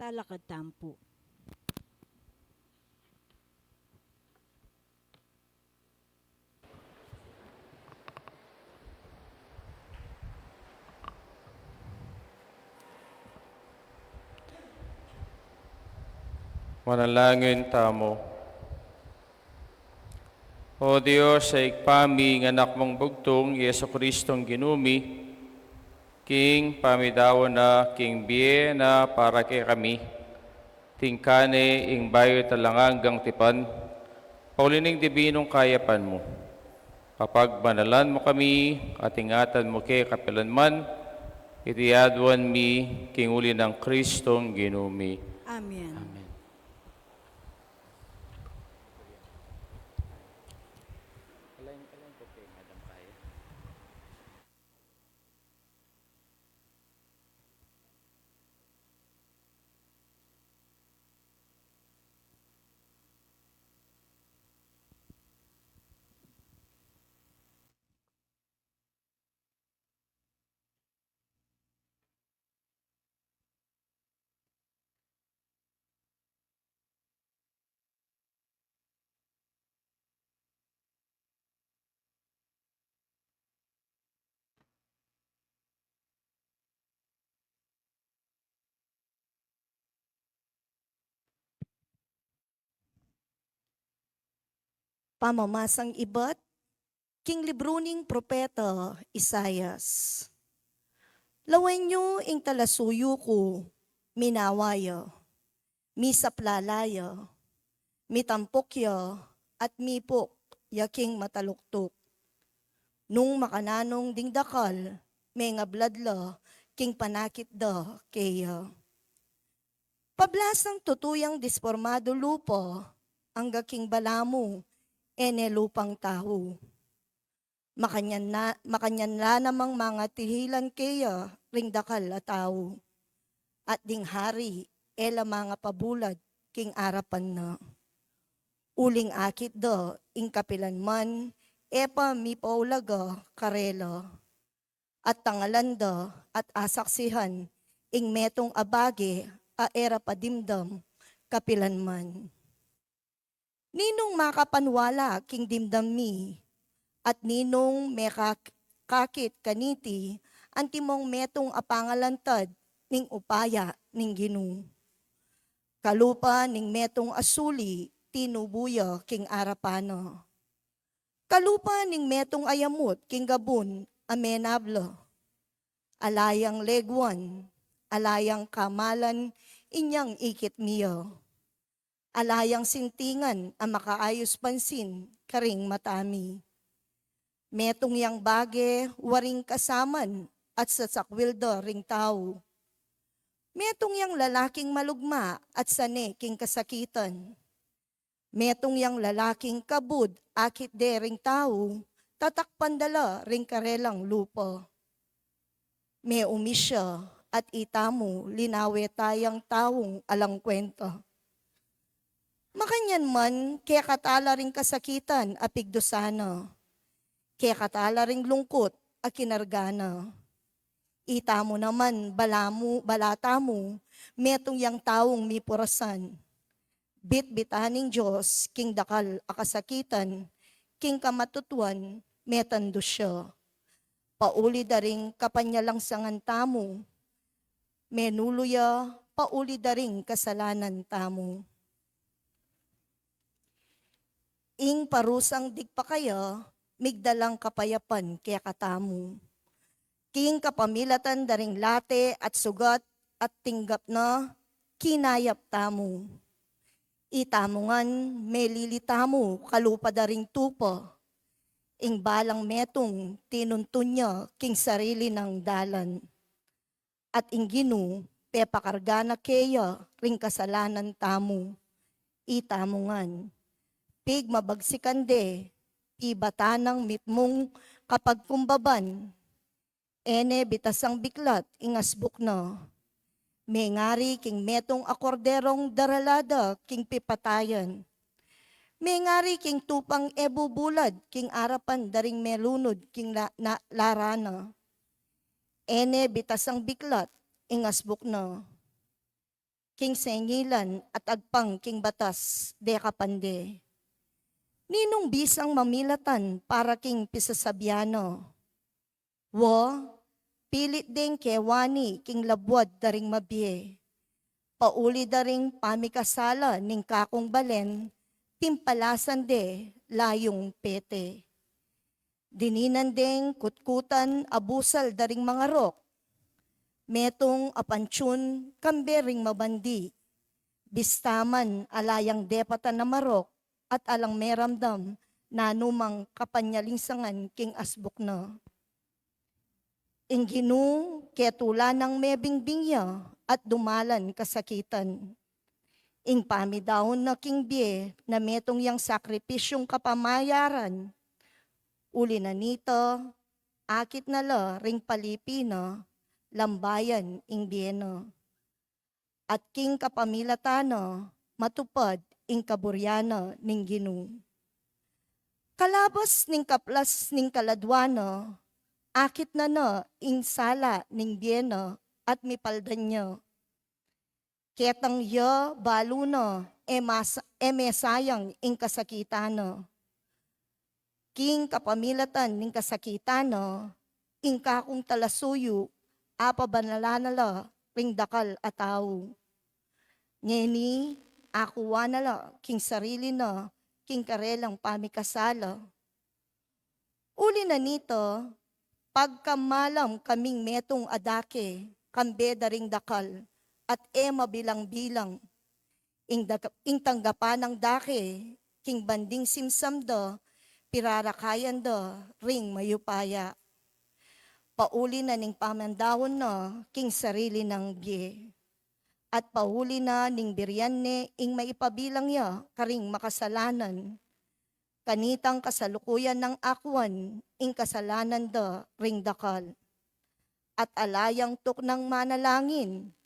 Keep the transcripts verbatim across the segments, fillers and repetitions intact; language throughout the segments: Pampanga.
Talakad tamu pu. Manalangin tamu. O Dios, a Ibpa mi, ing Anak mung bugtung, i Jesucristong Ginu mi, king pamidawan na king bie na para kekami, tingkane ing bayu at alang anggang tipan, pauli ning dibinung kayapan mu. Papagbanalan mu kami, at ingatan mu ke kapilan man, iti aduan mi, king uli nang Cristong Ginu mi. Amen. Amen. Pamamasang ibat king libru ning propeta Isaias. Lawen yu ing talasuyu ku, minawa ya, misaplala ya, mitampuk ya, at mipuk ya king mataluktuk. Nung makananung ding dakal, mengablad la king panakit da keya. Pablasang tutu yang dispormadu lupa, angga king balamu, e ne lupang tau. Makanyan na, makanyan la namang mangatihilan keya ring dakal a tau. At ding hari, e la mangapabulad king arapan na. Uling akit da, ing kapilan man, e pa mipaulaga karela. At tangalan da, at asaksihan, ing metung a bage, a e ra pa dimdam, kapilan man. Ninung makapanwala king dimdam mi, at ninung mekak-, kakit kaniti, antimong metung a pangalantad ning upaya ning Ginu. Kalupa ning metung a suli, tinubu ya king arapan na. Kalupa ning metung a yamut king gabun a menabla. Ala yang leguan, ala yang kamalan, inyang ikit mi ya. Ala yang sintingan a makaayus pansin karing mata mi. Metung yang bage waring kasaman at sasakwil da ring tau. Metung yang lalaking malugma at sane king kasakitan. Metung yang lalaking kabud akit de ring tau, tatakpan da la ring karelang lupa. Meumis ya, at itamu linawe tayang taung alang kwenta. Makanyan man, kekatala ring kasakitan a pigdusan na, kekatala ring lungkut a kinarga na. Itamu naman, balamu, balatamu, metung yang taung mipurasan. Bitbitan ning Dios king dakal a kasakitan, king kamatutuan, metandu ya. Pauli da ring kapanyalangsangan tamu, menulu ya, pauli da ring kasalanan tamu. Ing parusang digpa kaya, migdalang kapayapan kekatamu. King kapamilatan da ring late at sugat at tinggap na, kinayap tamu. Itamu ngan, melili tamu kalupa da ring tupa. Ing balang metung, tinuntun ya king sarili nang dalan. At ing Ginu, pepakarga na keya ring kasalanan tamu. Itamu ngan, pigmabagsikan de, pibatan nang mitmung kapagkumbaban. E ne bitasang biklat ing asbuk na. Mengari king metung a korderong darala da king pipatayan. Mengari king tupang e bubulad king arapan da ring melunud king la-, na-, laran na. E ne bitasang biklat ing asbuk na. king sengilan at agpang king batas de kapande. Ninung bisang mamilatan para king pisasabian na? Wa, pilit deng kewani king labuad da ring mabie. Pauli da ring pamikasala ning kakung balen, timpalasan de layung pete. Dininan deng kutkutan a busal da ring mangarok. Metung a pantiun kambe ring mabandi. Bista man ala yang depatan a marok at alang meramdam nanumang kapanyalingsangan king asbuk na. Ing Ginu ketula nang mebingbing ya at dumalan kasakitan. Ing pamidaun na king bie na metung yang sakripisyung kapamayaran. Uli na nita, akit na la ring palipi na, lambayan ing bie na. At king kapamilatan na, matupad ing kaburian na ning Ginu. Kalabas ning kaplas ning kaladua na, akit na na ing sala ning bie na at mipaldan ya. Ketang ya balu na, e mas-, e mesayang ing kasakitan na. King kapamilatan ning kasakitan na, ing kakung talasuyu, apabanalan na la ring dakal a tau. Ngeni, akuan na la king sarili na, king karelang pamikasala. Uli na nita, pagkamalam kaming metung a dake, kambe da ring dakal, at e mabilang-bilang. Ing daga-, ing tanggapan nang dake, king banding simsam da, pirarakayan da ring mayupaya. Pauli na ning pamandaun na, king sarili nang bie. At pauli na ning birian ne ing maipabilang ya karing makasalanan. Kanitang kasalukuyan nang akuan ing kasalanan da ring dakal. At ala yang tuknang manalangin,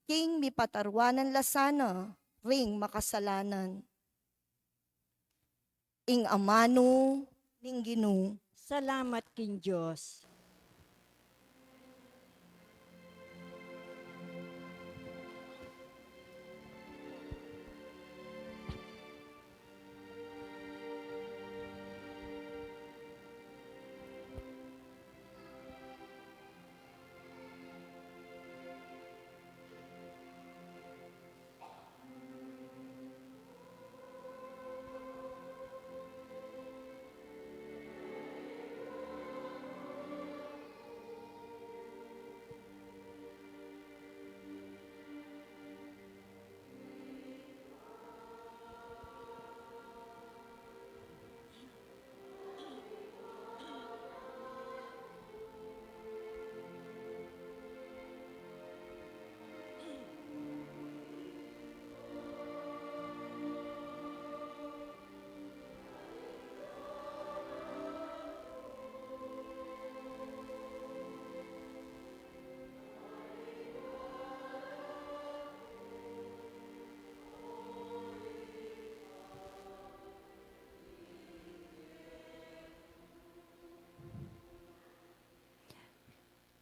king mipataruanan la sana ring makasalanan. Ing amanu ning Ginu. Salamat king Dios.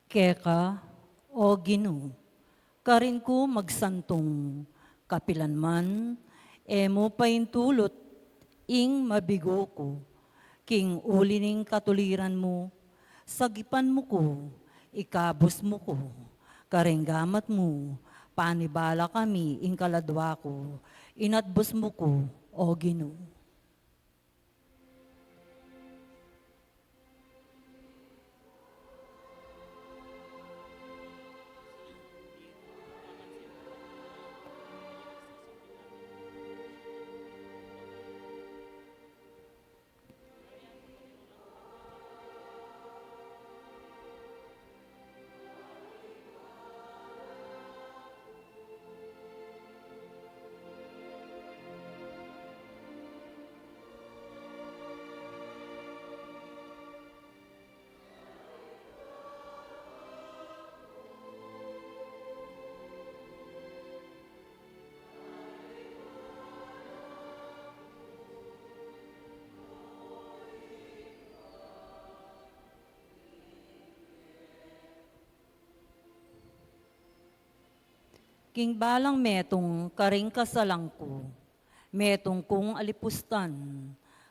Keka, O Ginu, karin ku magsantung, kapilan man e mu paintulut ing mabigu ku, king uli ning katuliran mu, sagipan mu ku, ikabus mu ku, karing gamat mu, panibala kami ing kaladua ku, inatbus mu ku, O Ginu. King balang metung karing kasalang ku, metung kung alipustan,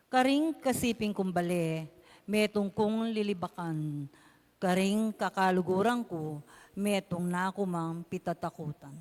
karing kasiping kung bale, metung kung lilibakan, karing kakaluguran ku, metung na ku mang pitatakutan.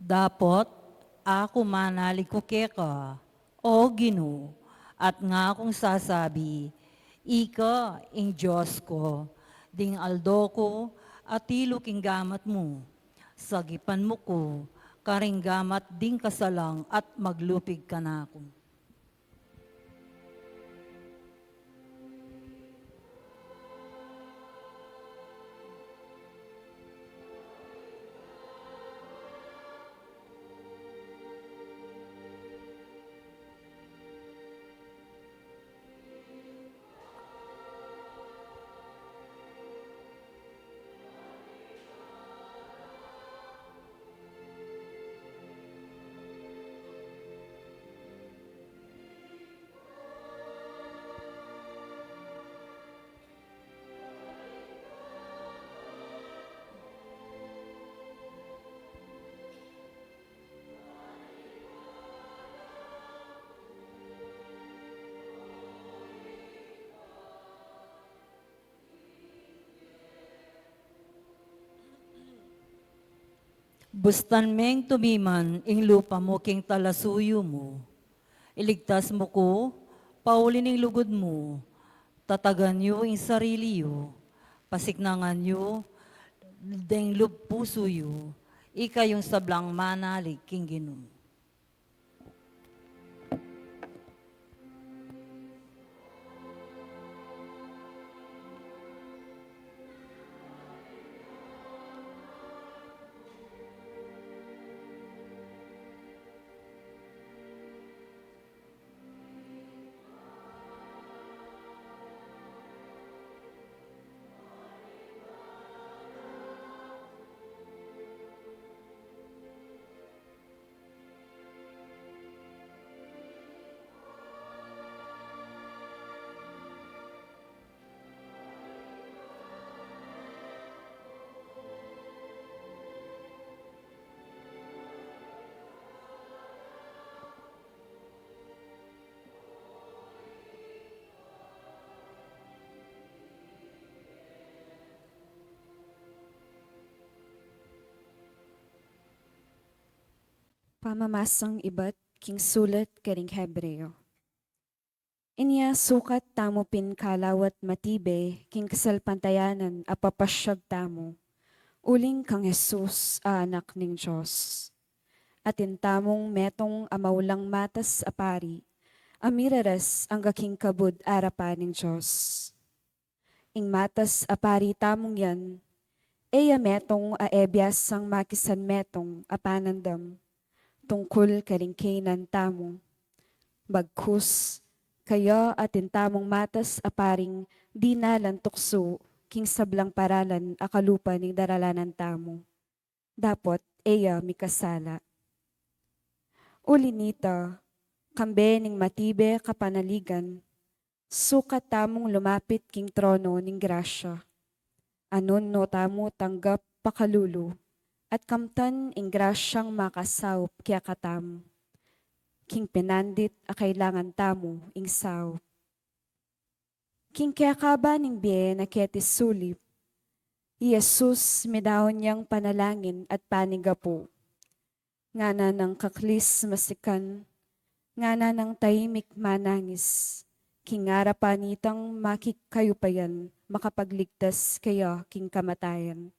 Dapot aku manalig ku keka, O Ginu, at ngakung sasabi, Ika ing Dios ku, ding aldo ku, atilu king gamat mu, sagipan mu ku karing gamat ding kasalang at maglupig kanaku. Bustan meng tumiman ing lupa mu king talasuyu mu. Iligtas mu ku pauli ning lugud mu. Tatagan yu ing sarili yu. Pasiknangan yu deng lub pusu yu. Ikayung sablang manalig king Ginu. Pamamasang ibat king sulat karing Hebreo. Inya sukat tamu pin kalawat matibe king kasalpantayanan a papasyag tamu, uling kang Jesus a Anak ning Dios. Atin tamung metung a maulang matas a pari, a miraras angga king kabud arapan ning Dios. Ing matas a pari tamung yan, e ya metung a e biasang makisan metung a panandam tungkul karing kaynan tamu. Bagkus, kaya atin tamung matas a paring dinalan tuksu king sablang paralan a kalupa ning daralanan tamu. Dapot e ya mikasala. Uli nita, kambe ning matibe kapanaligan, sukat tamung lumapit king trono ning grasya, a nung nu tamu tanggap pakalulu, at kamtan ing grasyang makasaup kekatamu, king pinandit a kailangan tamu ing saup. King kekaba ning bie na keti sulip, i Jesus midaun yang panalangin at panigapu. Ngana nang kaklis masikan, Ngana nang taimik manangis, king arapan nitang makikayupayan makapagligtas keya king kamatayan.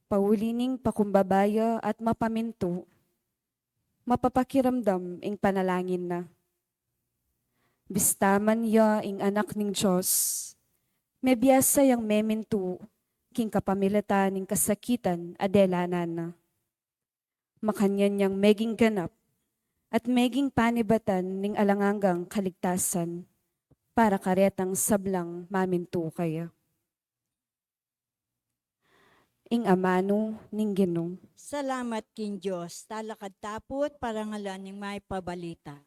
Pauli ning pakumbaba ya at mapamintu, mapapakiramdam ing panalangin na. Bista man ya ing Anak ning Dios, mebiasa yang memintu king kapamilatan ning kasakitan a delanan na. Makanyan yang meging ganap at meging panibatan ning alang anggang kaligtasan para karetang sablang mamintu kaya. Ing amanu ning Ginu. Salamat king Dios. Talakad ta pu at parangalan ing mayap a balita.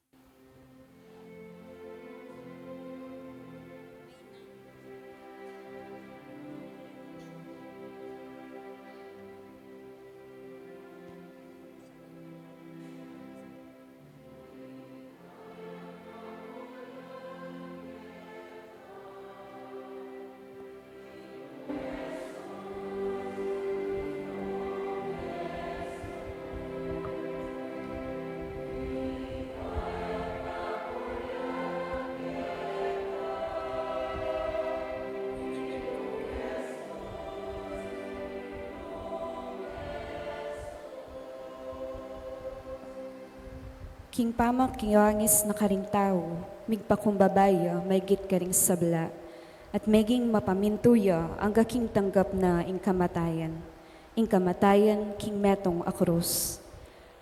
King pamakiwangis na karing tau, migpakumbaba ya maigit karing sabla, at meging mapamintu ya angga king tanggap na ing kamatayan, ing kamatayan king metung a krus.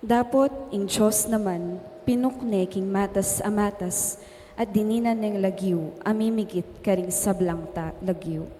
Dapot ing Dios naman pinukne king matas a matas, at dininan neng lagyu a mimigit karing sablang ta lagyu.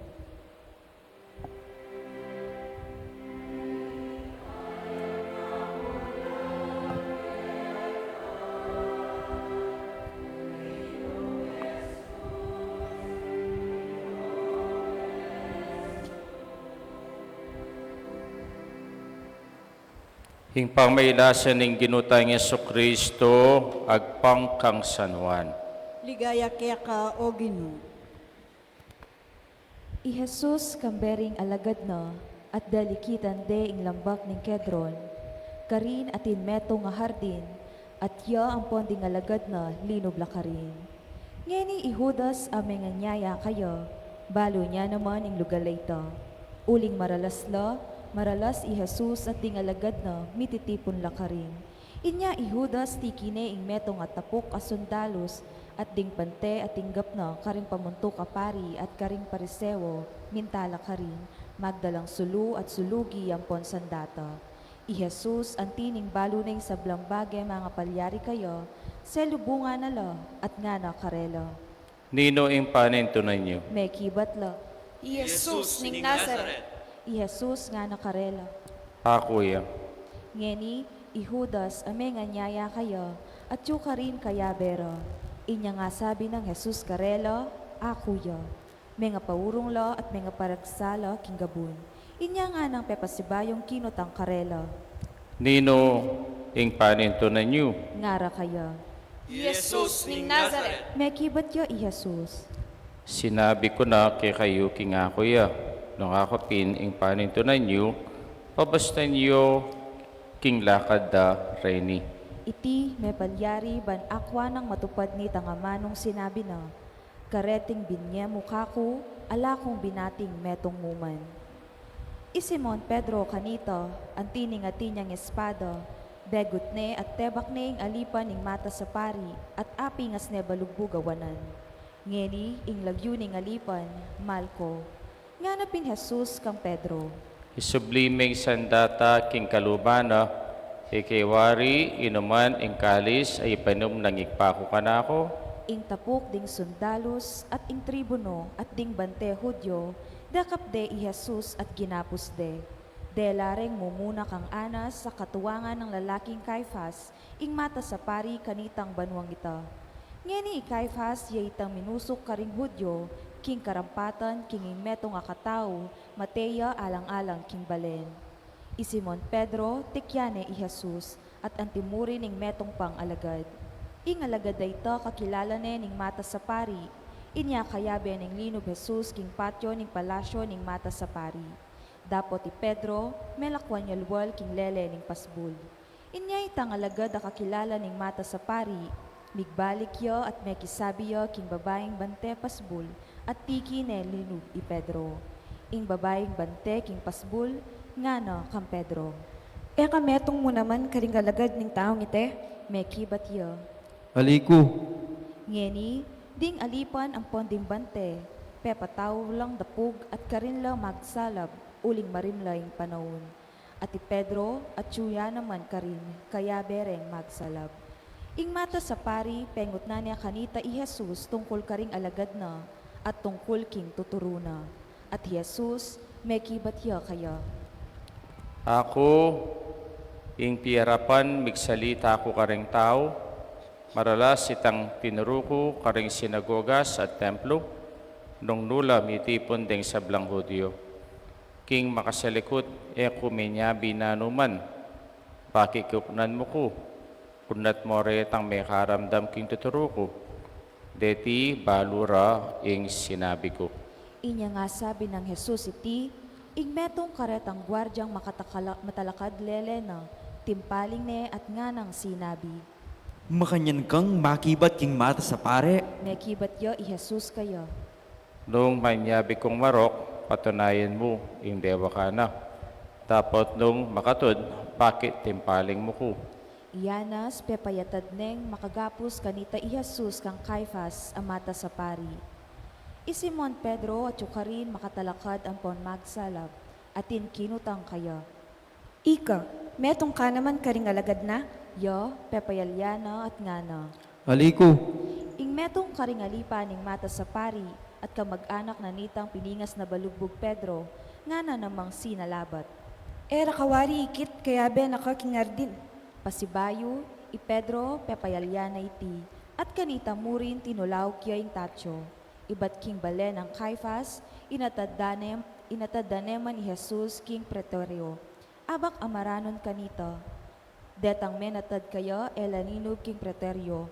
Ing pamailasan ning Ginu tang Jesucristo, agpang kang San Juan. Ligaya keka, O Ginu. I Jesus kambe ring alagad na, at dalikitan de ing lambak ning Kedron, karin atin metung a hardin, at ya ampon ding alagad na linub la karin. Ngeni i Judas a menganyaya kaya, balu ne naman ing lugal a ita. Uling maralas la, maralas i Jesus at ding alagad na mititipun la karin. Inya i Judas tiki ne ing metung a tapuk a sundalus, at ding pante a tinggap na karing pamuntuk a pari at karing Pariseo, minta la karin, magdalang sulu at sulugi ampon sandata. I Jesus, anti ning balu na ing sablang bage mangapalyari kaya, selubungan na la, at ngana karela, "Ninu ing panintunan yu?" Mekibat la, "I Jesus ning Nazaret." I Jesus ngana karela, "Aku ya." Ngeni i Judas a menganyaya kaya, atyu karin kayabe ra. Inya nga sabi nang Jesus karela, "Aku ya." Mengapaurung la at mengaparagsa la king gabun. Inya nganang pepasibayung kinutang karela, "Ninu ing panintunan yu?" Ngara kaya, "I Jesus ning Nazaret." Mekibat ya i Jesus, "Sinabi ku na kekayu king aku ya. Nung aku pin ing panintunan yu, pabastan yu king lakad da reni." Iti mepalyari ban akua nang matupad nitang amanung sinabi na, "Kareting binye mu kaku, ala kung binating metung mu man." I Simon Pedro kanita, anti ning atin yang espada, begut ne at tebak ne ing alipan ning matas a pari, at apingas ne balugbug a wanan. Ngeni ing lagyu ning alipan, Malco. Ngana pin Jesus kang Pedro, "Isubli me ing sandata king kaluban na, ika wari inuman ing kalis a ipanum nang Ibpa ku kanaku?" Ing tapuk ding sundalus at ing tribuno at ding bante Judio, dekap de i Jesus at ginapus de. Dela reng mumuna kang Anas a katuangan nang lalaking Caifas, ing matas a pari kanitang banuang ita. Ngeni i Caifas ya itang minusuk karing Judio king karampatan king ing metung a katau mate ya alang-alang king balen. I Simon Pedro, tikyan ne i Jesus, at antimurin ing metung pang alagad. Ing alagad a ita kakilala ne ning matas a pari, inya kayabe neng linub Jesus king patio ning palasyo ning matas a pari. Dapot i Pedro, melakwan ya lual king lele ning pasbul. Inya itang alagad a kakilala ning matas a pari, migbalik ya at mekisabi ya king babaing bante pasbul, at tiki ne linub i Pedro. Ing babaing bante king pasbul, ngana kang Pedro, "E ka metung mu naman karing alagad ning taung ite?" Mekibat ya, "Ali ku." Ngeni, ding alipan ampon ding bante, pepatau lang dapug at karin la magsalab, uling marimla ing panaun. At i Pedro, atyu ya naman karin, kayabe reng magsalab. Ing matas a pari, pengutnan ne kanita i Jesus tungkul karing alagad na, at tungkul king tuturu na. At i Jesus, mekibat ya kaya, "Aku, ing piarapan migsalita ku karing tau, maralas itang tinuru ku karing sinagogas at templo, nung nu la mitipun deng sablang Judio. King makasalikut, e ku menyabi nanu man, bakit kuknan mu ku, kunat mo retang mekaramdam king tuturu ku? Deti balu ra ing sinabi ku." Inya nga sabi nang Jesus iti, ing metung karetang guardiang makatakala-, matalakad lele na, timpaling ne at nganang sinabi, "Makanyan kang makibat king matas a pari?" Mekibat ya i Jesus kaya, "Nung manyabi kung marok, patunayan mu ing dewa ka na. Dapot nung makatud, bakit timpaling mu ku?" I Anas, pepayatad neng makagapus kanita i Jesus kang Caifas a matas a pari. I Simon Pedro, atyu karin makatalakad ampon magsalab, atin kinutang kaya, "Ika, metung ka naman karing alagad na?" Ya, pepayalya na at ngana, "Ali ku." Ing metung karing alipan ning matas a pari, at kamag-anak na nitang piningas na balugbug Pedro, ngana namang sinalabat, "E ra ka wari ikit kayabe na ka king ardin." Pasibayu, i Pedro, pepayalya na iti, at kanita mu rin tinulauk ya ing tatyo. Ibat king bale nang Caifas, inatad da ne, inatad da ne man i Jesus king pretoryo. Abak a maranun kanita, detang menatad kaya e la linub king pretoryo,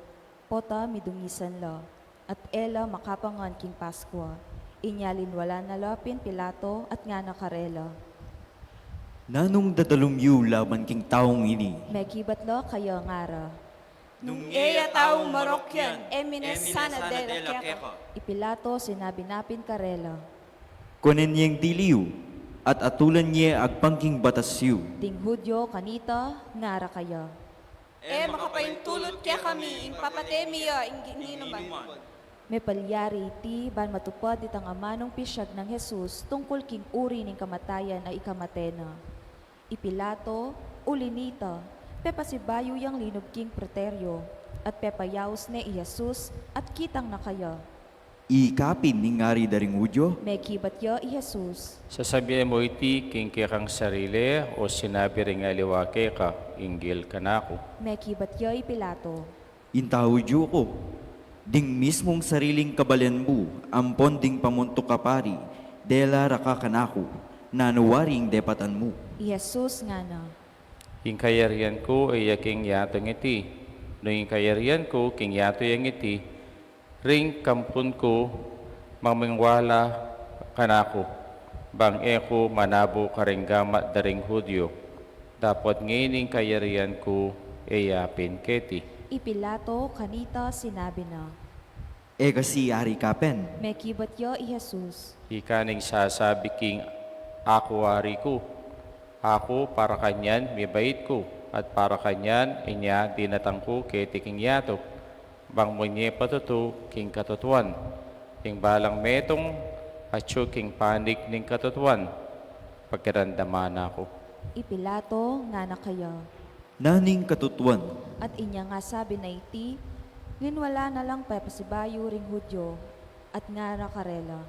pota midungisan la, at e la makapangan king Paskua. Inya linwalan na la pin Pilato at ngana karela, "Nanung dadalum yu laban king taung ini?" Mekibat la kaya ngara, "Nung e ya taung marok yan, e mine sana dela keka." I Pilato sinabi na pin karela, "Kuanen yeng dili yu, at atulan ye agpang king batas yu." Ding Judio kanita, ngara kaya, "E makapaintulut kekami ing papate mi ya ing ninuman." Mepalyari iti ban matupad itang amanung pisyag nang Jesus tungkul king uri ning kamatayan a ikamate na. I Pilato, uli nita, pepasibayu yang linub king pretoryo, at pepayaus ne i Jesus, at kitang na kaya, "Ika pin ing ari da ring Judio?" Mekibat ya i Jesus, "Sasabian mu iti king kekang sarili, o sinabi ring aliwa keka inggil kanaku?" Mekibat ya i Pilato, "Ing tau Judio ku, ding mismung sariling kabalen mu, ampon ding pamuntuk a pari, dela ra ka kanaku, nanu wari ing depatan mu?" I Jesus ngana, "Ing kayarian ku e ya king yatu iti. Nung ing kayarian ku king yatu yang iti, ring kampun ku mamingwala kanaku, bang e ku manabu karing gamat da ring Judio. Dapot ngeni ing kayarian ku e ya pin keti." I Pilato kanita sinabi na, "E kasi ari ka pin?" Mekibat ya i Jesus, "Ika ning sasabi king aku ari ku. Aku para kanyan mibait ku, at para kanyan inya dinatang ku keti king yatu, bang munye patutu king katutuan. Ing balang metung atyu king panig ning katutuan, pakiramdaman na ku." I Pilato ngana kaya, "Nanu ing katutuan?" At inya nga sabi na iti, linwala na lang pepasibayu ring Judio, at ngara karela,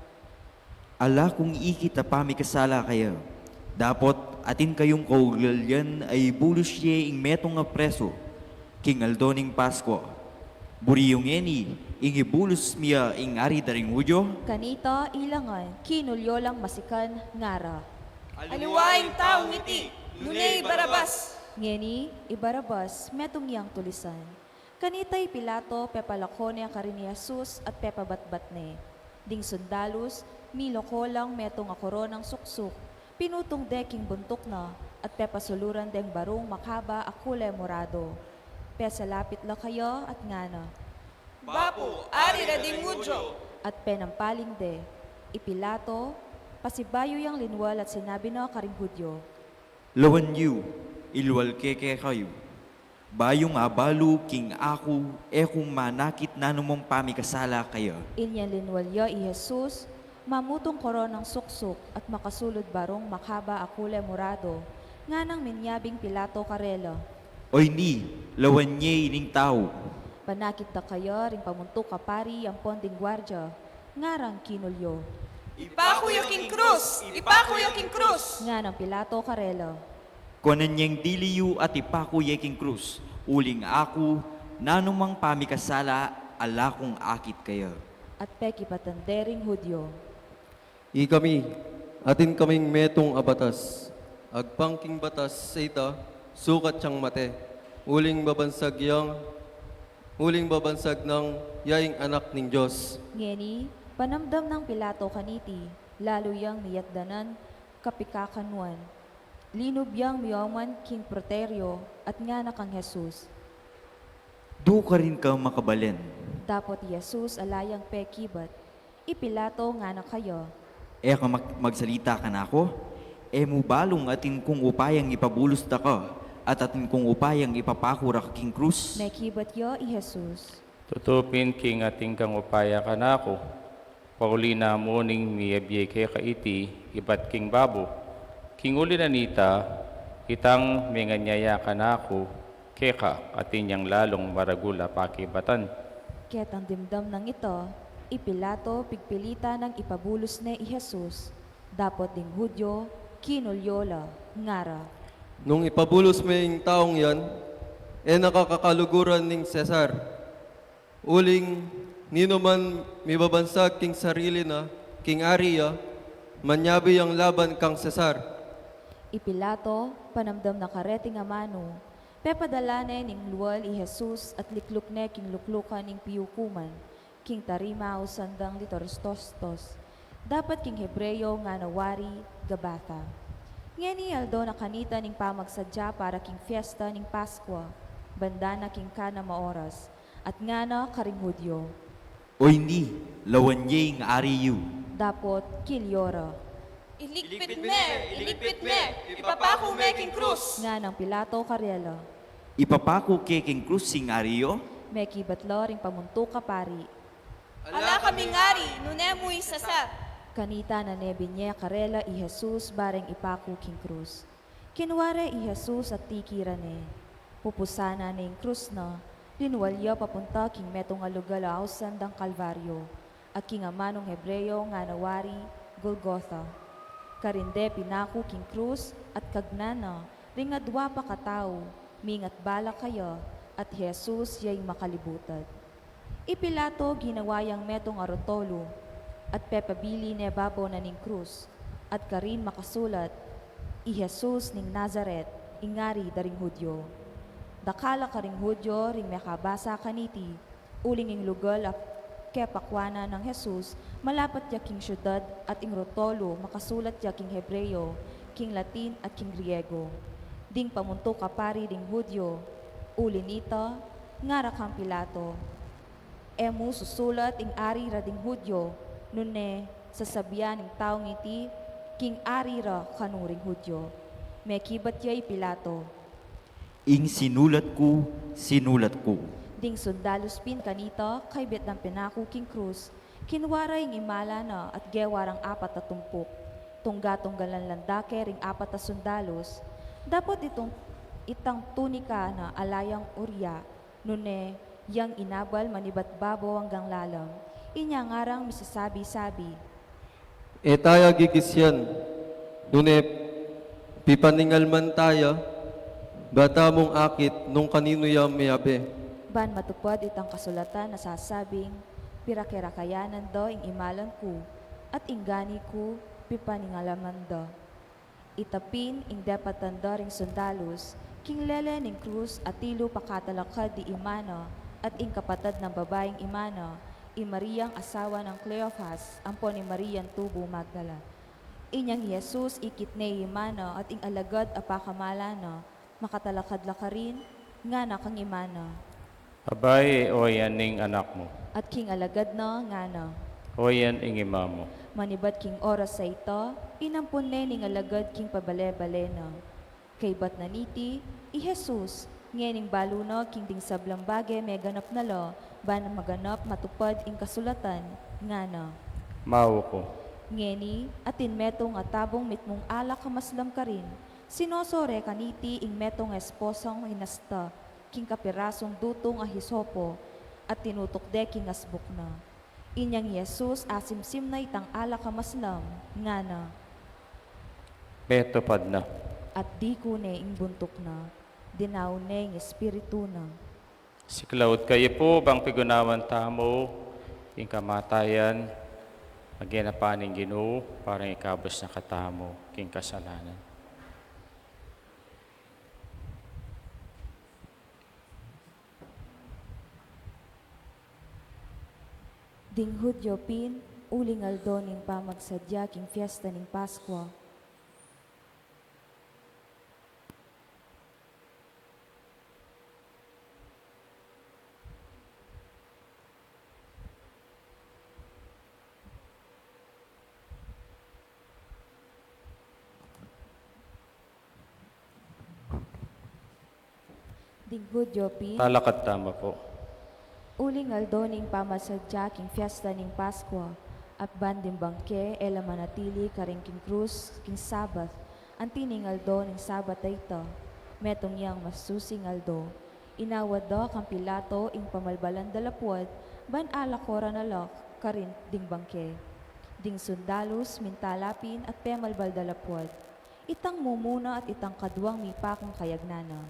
"Ala kung ikit a pamikasala kaya. Dapot atin kayung kaugalian a ibulus ye ing metung a presu king aldo ning Paskua. Buri yu ngeni ing ibulus mi ya ing ari da ring Judio?" Kanita ilangan, kinulyo lang masikan, ngara, "Aliwa ing taung iti, nune i Barabas!" Ngeni, i Barabas metung yang tulisan. Kanita i Pilato, pepalako ne karin i Jesus at pepabatbat ne. Ding sundalus, milako lang metung a koronang suksuk, pinutung de king buntuk na, at pepasuluran deng barung makaba a kule morado. Pesalapit la kaya at ngana, "Bapu, Ari ra ding Judio!" At penampaling de. I Pilato, pasibayu yang linwal at sinabi na karing Judio, "Lawan yu, ilwal ke kekayu. Bayung abalu king aku, e ku manakit nanumang pamikasala kaya." Inyang linwal ya i Jesus, mamutung koronang suksuk at makasulud barung makaba a kule morado, nganang minyabing Pilato karela, "Oyni, lawan ye ining tau." "Panakit da kaya ring pamuntuk a pari ampon ding guardia," ngarang kinulyo. "Ipaku ya king krus! Ipaku ya king krus!" nganang Pilato karela. "Kuanan yeng dili yu at ipaku ye king krus, uling aku, nanumang pamikasala ala kung akit kaya." At pekibatan de ring Judio, "Ikami, atin kaming metung a batas. Agpang king batas a ita, sukat yang mate. Uling babansag yang, uling babansag nang ya ing Anak ning Dios." Ngeni, panamdam nang Pilato kaniti, lalu yang miyatdanan kapikakanuan. Linub yang mioman king pretorio at ngana kang Jesus, "Duka rin ka makabalen." Dapot i Jesus ala yang pekibat. I Pilato ngana kaya, "E ka mag-, magsalita kanaku? E mu balung atin kung upayang ipabulus da ka, at atin kung upayang ipapaku ra ka king krus?" Mekibat ya i Jesus, "Tutu pin king atin kang upaya kanaku, pauli na mu ning miyabie keka iti ibat king babu. King uli na nita, itang menganyaya kanaku keka atin yang lalung maragul a pakibatan." Ketang dimdam nang ita, i Pilato pigpilita nang ipabulus ne i Jesus. Dapot ding Judio, kinulyo la, ngara, "Nung ipabulus me ing taung yan, e na ka kakaluguran ning Cesar. Uling ninuman mibabansag king sarili na king ari ya, manyabi yang laban kang Cesar." I Pilato, panamdam na kareting amanu, pepadala ne ning lual i Jesus at likluk ne king luklukan ning piukuman, king tarima ausan dang Lithostos, dapot king Hebreo ngana wari Gabbatha. Ngeni aldo na kanita ning pamagsadya para king fiesta ning Paskua, banda na king kanam a oras, at ngana karing Judio, "Oyni, lawan ye ing ari yu." Dapot kilyo ra, "Iligpit me, iligpit me, ipapaku me king krus!" Nganang Pilato karela, "Ipapaku ke king krus ing ari yu?" Mekibat la ring pamuntuk a pari, "Ala kaming ari, nune mu ing Cesar." Kanita na ne binye karela i Jesus bareng ipaku king krus. Kinua re i Jesus at tiki ra ne. Pupusan na ne ing krus na, linwal ya papunta king metung a lugal a ausan dang Kalvario, a king amanung Hebreo ngana wari Golgotha. Karin de pinaku king krus at kagnan na ring adua pa katau, mingat bala kaya, at i Jesus ya ing makalibutad. I Pilato ginawa yang metung a rotolo, at pepabili ne babo na ning krus, at karin makasulat, "I Jesus ning Nazaret, ing Ari da ring Judio." Dakal a karing Judio ring mekabasa kaniti, uling ing lugal a kepakuanan nang Jesus, malapat ya king siudad, at ing rotolo makasulat ya king Hebreo, king Latin, at king Griego. Ding pamuntuk a pari ding Judio, uli nita, ngara kang Pilato, "E mu susulat ing Ari ra ding Judio, nune sasabian ning taung iti king Ari ra kanu ring Judio." Mekibat ya i Pilato, "Ing sinulat ku, sinulat ku." Ding sundalus pin kanita, kaibit dang pinaku king krus, kinua ra ing imala na at gewa rang apat a tumpuk. Tungga-tunggalan la dake ring apat a sundalus, dapot itung, itang tunika na ala yang uria, nune yang inabal manibat babo anggang lalam. Inya ngarang misasabi-sabi, "E taya gigisian, nune pipaningalman taya, bata mung akit nung kaninu ya miyabe." Ban matupad itang kasulatan a sasabing, "Pirake-rakayanan da ing imalan ku, at ing gani ku pipaningalman da." Ita pin ing depatan da ring sundalus, king lele ning krus atilu pakatalakad di ima na, at ing kapatad nang babaing ima na, i Mariang asawa nang Cleofas, ampon i Mariang tubu Magdala. Inyang i Jesus ikit ne ing ima na at ing alagad a pakamala na, makatalakad la karin, ngana kang ima na. Abaye, oyan ing anak mu. At king alagad na, ngana. Oyan ing ima mu. Manibat king oras a ita, inampon ne ning alagad king pabale-bale na. Kaybat na niti, i Jesus, ngening balu na king ding sablang bage meganap na la, ban maganap matupad ing kasulatan, ngana. Mau ku. Ngeni, atin metung a tabung mitmung alak a maslam karin, sinosore kaniti ing metung a esposang inasta, king kapirasung dutung a hisopo, at tinutuk de king asbuk na. Inyang i Jesus asimsim na itang alak a maslam, ngana. Metupad na. At diku ne ing buntuk na, dinaun ne ing espiritu na. Siklaud kayu pu, bang pigunawan tamu ing kamatayan, a ginawa ning Ginu, para ikabus na katamu king kasalanan. Ding Hudyo pin, uling aldo ning pamagsadya king fiesta ning Paskwa. Ding Hudyo pin. Talakad tamu pu. Uling aldo ning pamasadya king fiesta ning Paskwa, at ban ding bangke e la manatili karin king krus king Sabat, anti ning aldo ning Sabat a ita, metung yang masusing aldo, inawad da kang Pilato ing pamalbalan da lapuad, ban alakuran na la karin ding bangke. Ding sundalus minta la pin at pemalbal da lapuad. Itang mumuna at itang kaduang mipakung kayagnan na.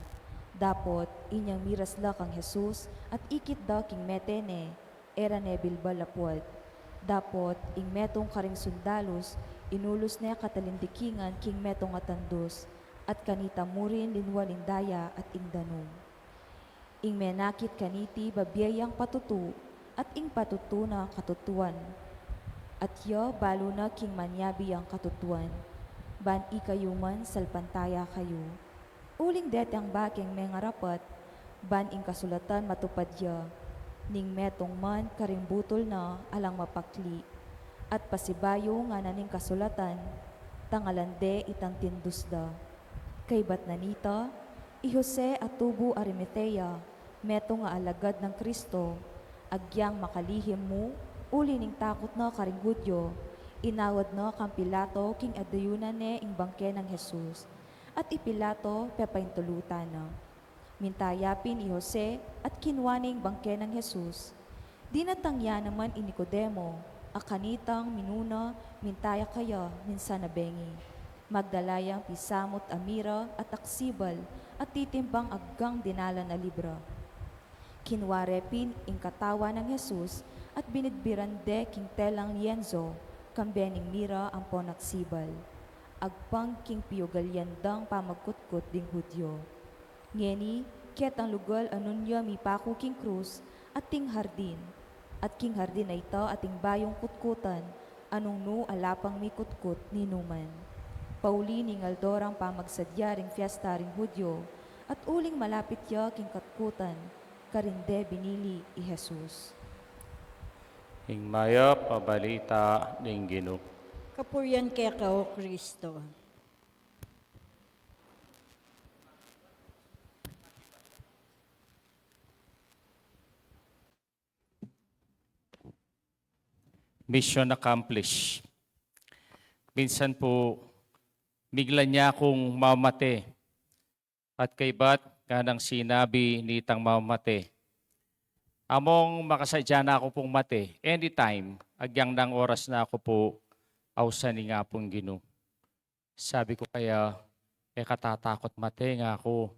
Dapot, inyang miras la kang Jesus, at ikit da king mete ne, e ra ne bilbal lapuad. Dapot, ing metung karing sundalus, inulus ne katalindikingan king metung a tandus, at kanita mu rin linwal ing daya at ing danum. Ing menakit kaniti babie yang patutu, at ing patutu na katutuan. At ya balu na king manyabi yang katutuan, ban ikayu man salpantaya kayu. Uling detang bakeng mengarapat, ban ing kasulatan matupad ya, ning metung man karing butul na alang mapakli. At pasibayu ngana ning kasulatan, tangalan de itang tindus da. Kaybat na nita, i Jose a tubu Arimatea, metung a alagad nang Kristo, agyang makalihim mu, uli ning takut na karing Hudyo, inawad na kang Pilato king adayunan ne ing bangke nang Jesus, at i Pilato pepaintulutan na. Minta ya pin i Jose at kinua ne ing bangke nang Jesus. Dinatang ya naman i Nicodemo, a kanitang minuna, minta ya kaya, minsan a bengi. Magdala yang pisamut a mira at aksibal, at titimbang aggang dinalan a libra. Kinua re pin ing katawan nang Jesus at binidbiran de king telang lienzo, kambe ning mira ampon aksibal. Agpang king piugalian dang pamagkutkut ding Hudyo. Ngeni, ketang lugal a nung ya mipaku king krus, ating hardin. At king hardin a ita ating bayung kutkutan, a nung nu ala pang mikutkut ninuman. Pauli ning aldo rang pamagsadya ring fiesta ring Hudyo, at uling malapit ya king katkutan, karin de binili i Jesus. Ing mayap a balita ning Ginu. Kapurian keka, O Kristo. Mission accomplished. Minsan pu, bigla ne kung mamate. At kaybat, nganang sinabi nitang mamate, "Among makasadya na ku pung mate, anytime, agyang nang oras na ku pu ausan ning Apung Ginu." Sabi ku kaya, "E ka tatakut mate?" ngaku,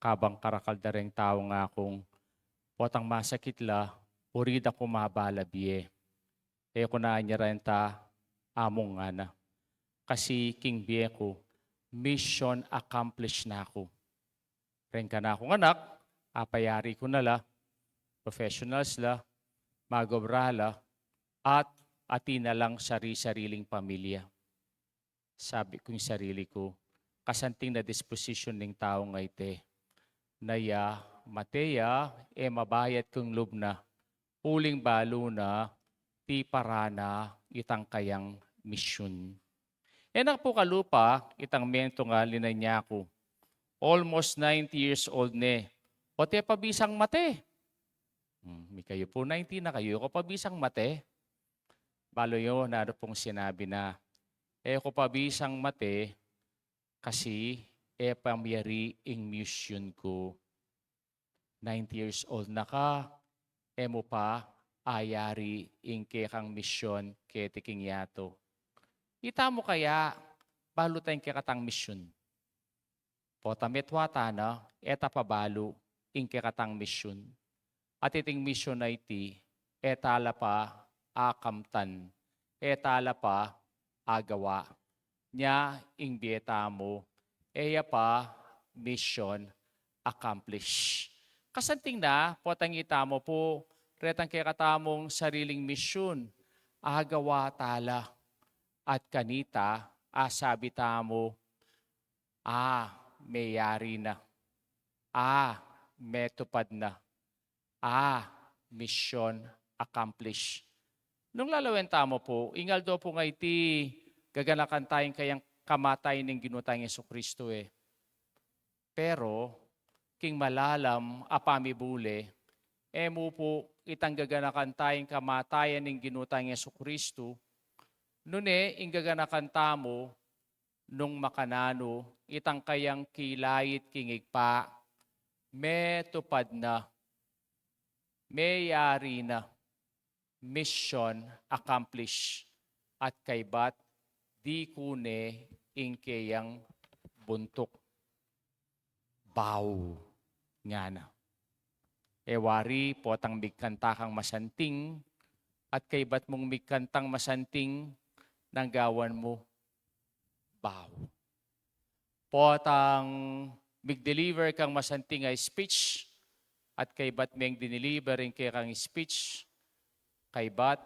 "Kabang karakal da reng tau," ngakung, "potang masakit la, buri da ku mabala bie. E ku na anya renta, Among," ngana. "Kasi king bie ku, mission accomplished na ku. Reng kanakung anak, apayari ku na la, professionals la, mag-obra la, at atin na lang sari-sariling pamilya." Sabi ku ing sarili ku, kasanting na disposition ning taung iti. Na ya, mate ya, e mabayat king lub na, uling balu na, tiparan na itang kayang misyun. E na pu kalupa, itang mentu nga linan ya ku. Almost ninety years old ne. O te pa bisang mate. Hmm, mi kayu pu, ninety na kayu, e ku pa bisang mate. Balu yu, nanu pung sinabi na, e ku pa bisang mate, kasi e pa miyari ing misyun ku. Ninety years old na ka, e mu pa ayari ing kekang misyun keti king yatu. Ita mu kaya, balu ta ing kekatang misyun. Potang metua ta na, e ta pa balu ing kekatang misyun. At iting misyun a iti, e ta la pa akamtan, e ta la pa agawa. Nya ing bie tamu, e ya pa mission accomplished. Kasanting na, potang ita mu pu, retang kekatamung sariling misyun, agawa ta la. At kanita, asabi tamu, a, meyari na. A, metupad na. A, mission accomplished. Nung lalawen tamu pu, ing aldo pu nga iti, gaganakan ta ing kayang kamatayan ning Ginu tang Jesucristo e. Pero, king malalam a pamibule, e mu pu itang gaganakan ta ing kamatayan ning Ginu tang Jesucristo, nune ing gaganakan tamu, nung makananu itang kayang kilait king Ibpa, metupad na, meyari na, mission accomplished, at kaybat diku ne ing keyang buntuk. Bau, ngana. E wari, potang migkanta kang masanting, at kaybat mung migkantang masanting, nanu gawan mu, bau. Potang mig-deliver kang masanting a speech, at kaybat meng dineliver ing kekang speech, kaybat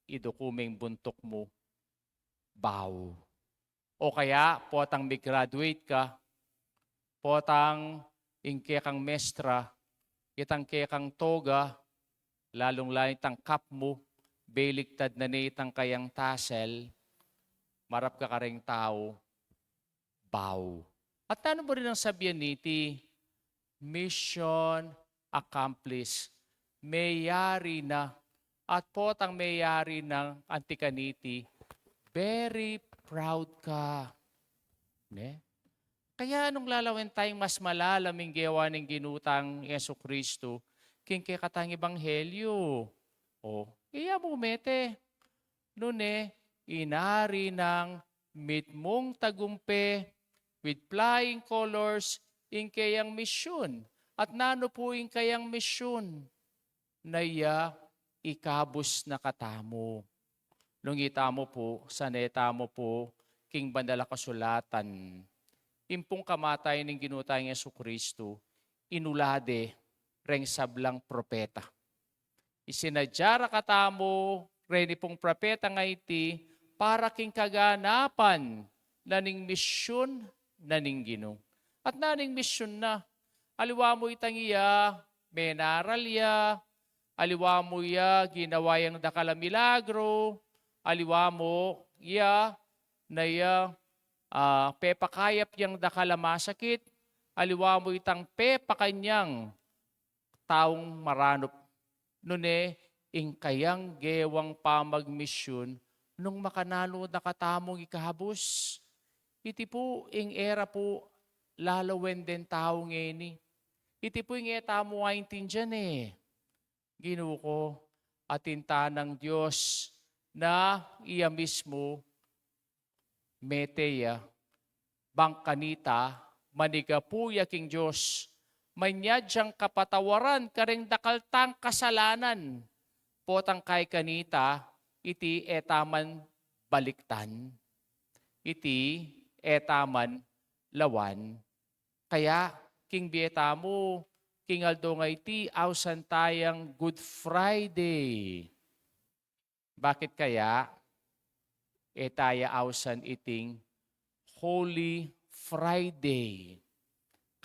iduku meng buntuk mu, bau. O kaya, potang mig-graduate ka, potang ing kekang mestra, itang kekang toga, lalung-lalu itang cap mu, beliktad na ne itang kayang tassel, marap ka kareng tau, bau. At nanu mu rin ing sabian niti, mission accomplished. Meyari na. At potang meyari na, anti kaniti, very proud ka. Ne? Kaya nung lalawen tayung mas malalam ing gewa ning Ginu tang Jesucristo, king kekatang ebanghelyo. O, iya mu mete. Nune, inari nang mitmung tagumpe, with flying colors, ing keyang misyun. At nanu pu ing keyang misyun? Na iya ikabus na katamu. Nung ita mu pu, saneta mu pu, king Banal a Kasulatan, ing pung kamatayan ning Ginu tang Jesucristo, inula de reng sablang propeta. Isinadya ra katamu reni pung propeta nga iti para king kaganapan na ning misyun na ning Ginu. At nanu ing misyun na? Aliwa mu itang iya, menaral ya, aliwa mu ya, ginawa yang dakal a milagro, aliwa mu ya, na iya, ah, pepakayap yang dakal a masakit, aliwa mu itang pepakan yang taung maranup. Nune, ing kayang gewang pamagmisyun, nung makananu na katamung ikabus. Iti pu, ing e ra pu lalawen deng tau ngeni. Iti pu ing e tamu aintindian e. Ginu ku, atin ta nang Dios na iya mismu mete ya, bang kanita, manigapu ya king Dios, manyad yang kapatawaran kareng dakal tang kasalanan, potang kay kanita, iti e ta man baliktan, iti e ta man lawan. Kaya, king bie tamu, king aldo nga iti, ausan tayang Good Friday. Bakit kaya? E taya ausan iting Holy Friday.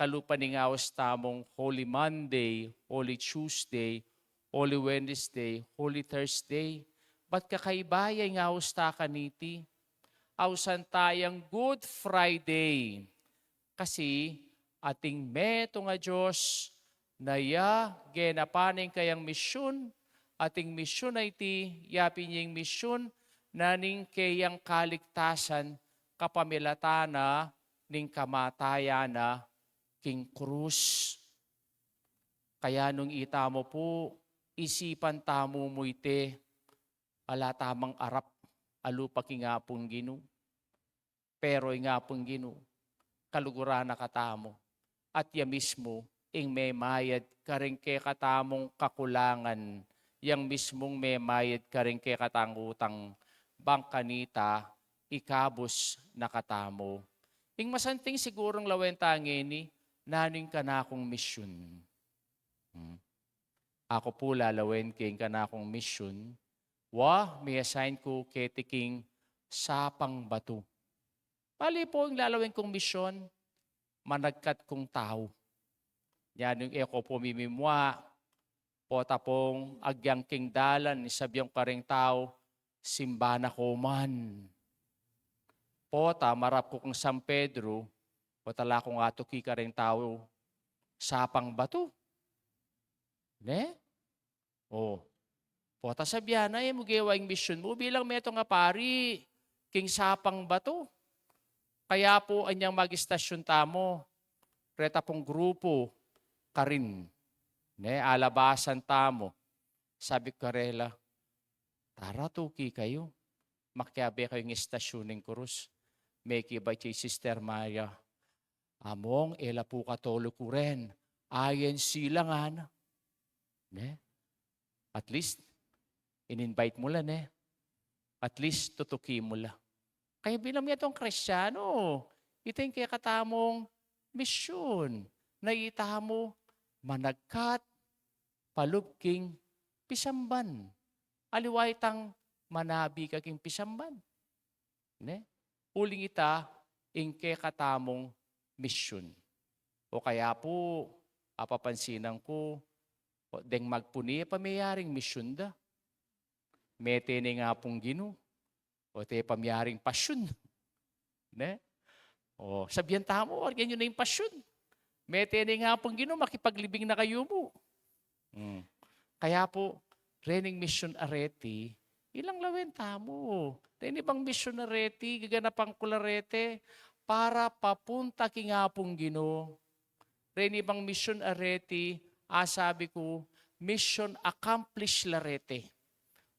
Kalupa ning aus tamung Holy Monday, Holy Tuesday, Holy Wednesday, Holy Thursday. Bat kakaiba ya ing aus ta kaniti? Ausan tayang Good Friday. Kasi ating metung a Dios na ya genapan ing kayang misyun, ating misyun a iti, yapin ya ing misyun na ning kayang kaligtasan kapamilatan na ning kamatayan na king krus. Kaya nung itamu pu, isipan tamu mu iti, ala tamang arap a lupa king Apung Ginu. Pero ing Apung Ginu, kaluguran na katamu, at ya mismu ing memayad karing kekatamung kakulangan, yang mismung memayad karing kekatang utang, bang kanita ikabus na katamu. Ing masanting sigurung lawen ta ngeni, nanu ing kanakung misyun? Hmm. Aku pu lalawen ke ing kanakung misyun, wa, mi-assign ku keti king Sapang Batu. Bali pu ing lalawen kung misyun, managkat kung tau. Yan ing e ku pu mimimua, pota pung agyang king dalan, isabian ku karing tau, simba na ko man. Pota marap ku kung San Pedro, pota la kung atuki karing tau, Sapang Batu. Ne? O. Pota sabian na, e mu gewa ing misyun mu bilang metung a pari king Sapang Batu. Kaya pu anyang mag-istasyun tamu, reta pung grupu karin, ne, alabasan tamu. Sabi ku karela, tara, tuki kayu. Makiabe kayu king istasyun ning krus. Mekibat ya i Sister Maria, Among, e la pu Katoliku ren. I N C la ngana. Ne? At least, in-invite mu la, ne? At least, tutuki mu la. Kaya bilang metung Kristiyanu, ita ing kekatamung misyun na itamu managkat palub king pisamban. Aliwa itang manabi ka king pisamban. Ne? Uling ita ing kekatamung misyun. O kaya pu, apapansinan ku, o deng magpuni, e pa meyaring misyun da. Mete ne ing Apung Ginu, o te pa meyaring pasyun. Ne? O, sabian tamu, argen yu na ing pasyun. Mete ne ing Apung Ginu, makipaglibing na kayu mu. Hmm. Kaya pu, rening misyun a reti, ilang lawen tamu. Reni bang misyun a reti, gaganapan ku la reti, para papunta king Apung Ginu. Reni bang misyun a reti, asabi ku, mission accomplished la reti.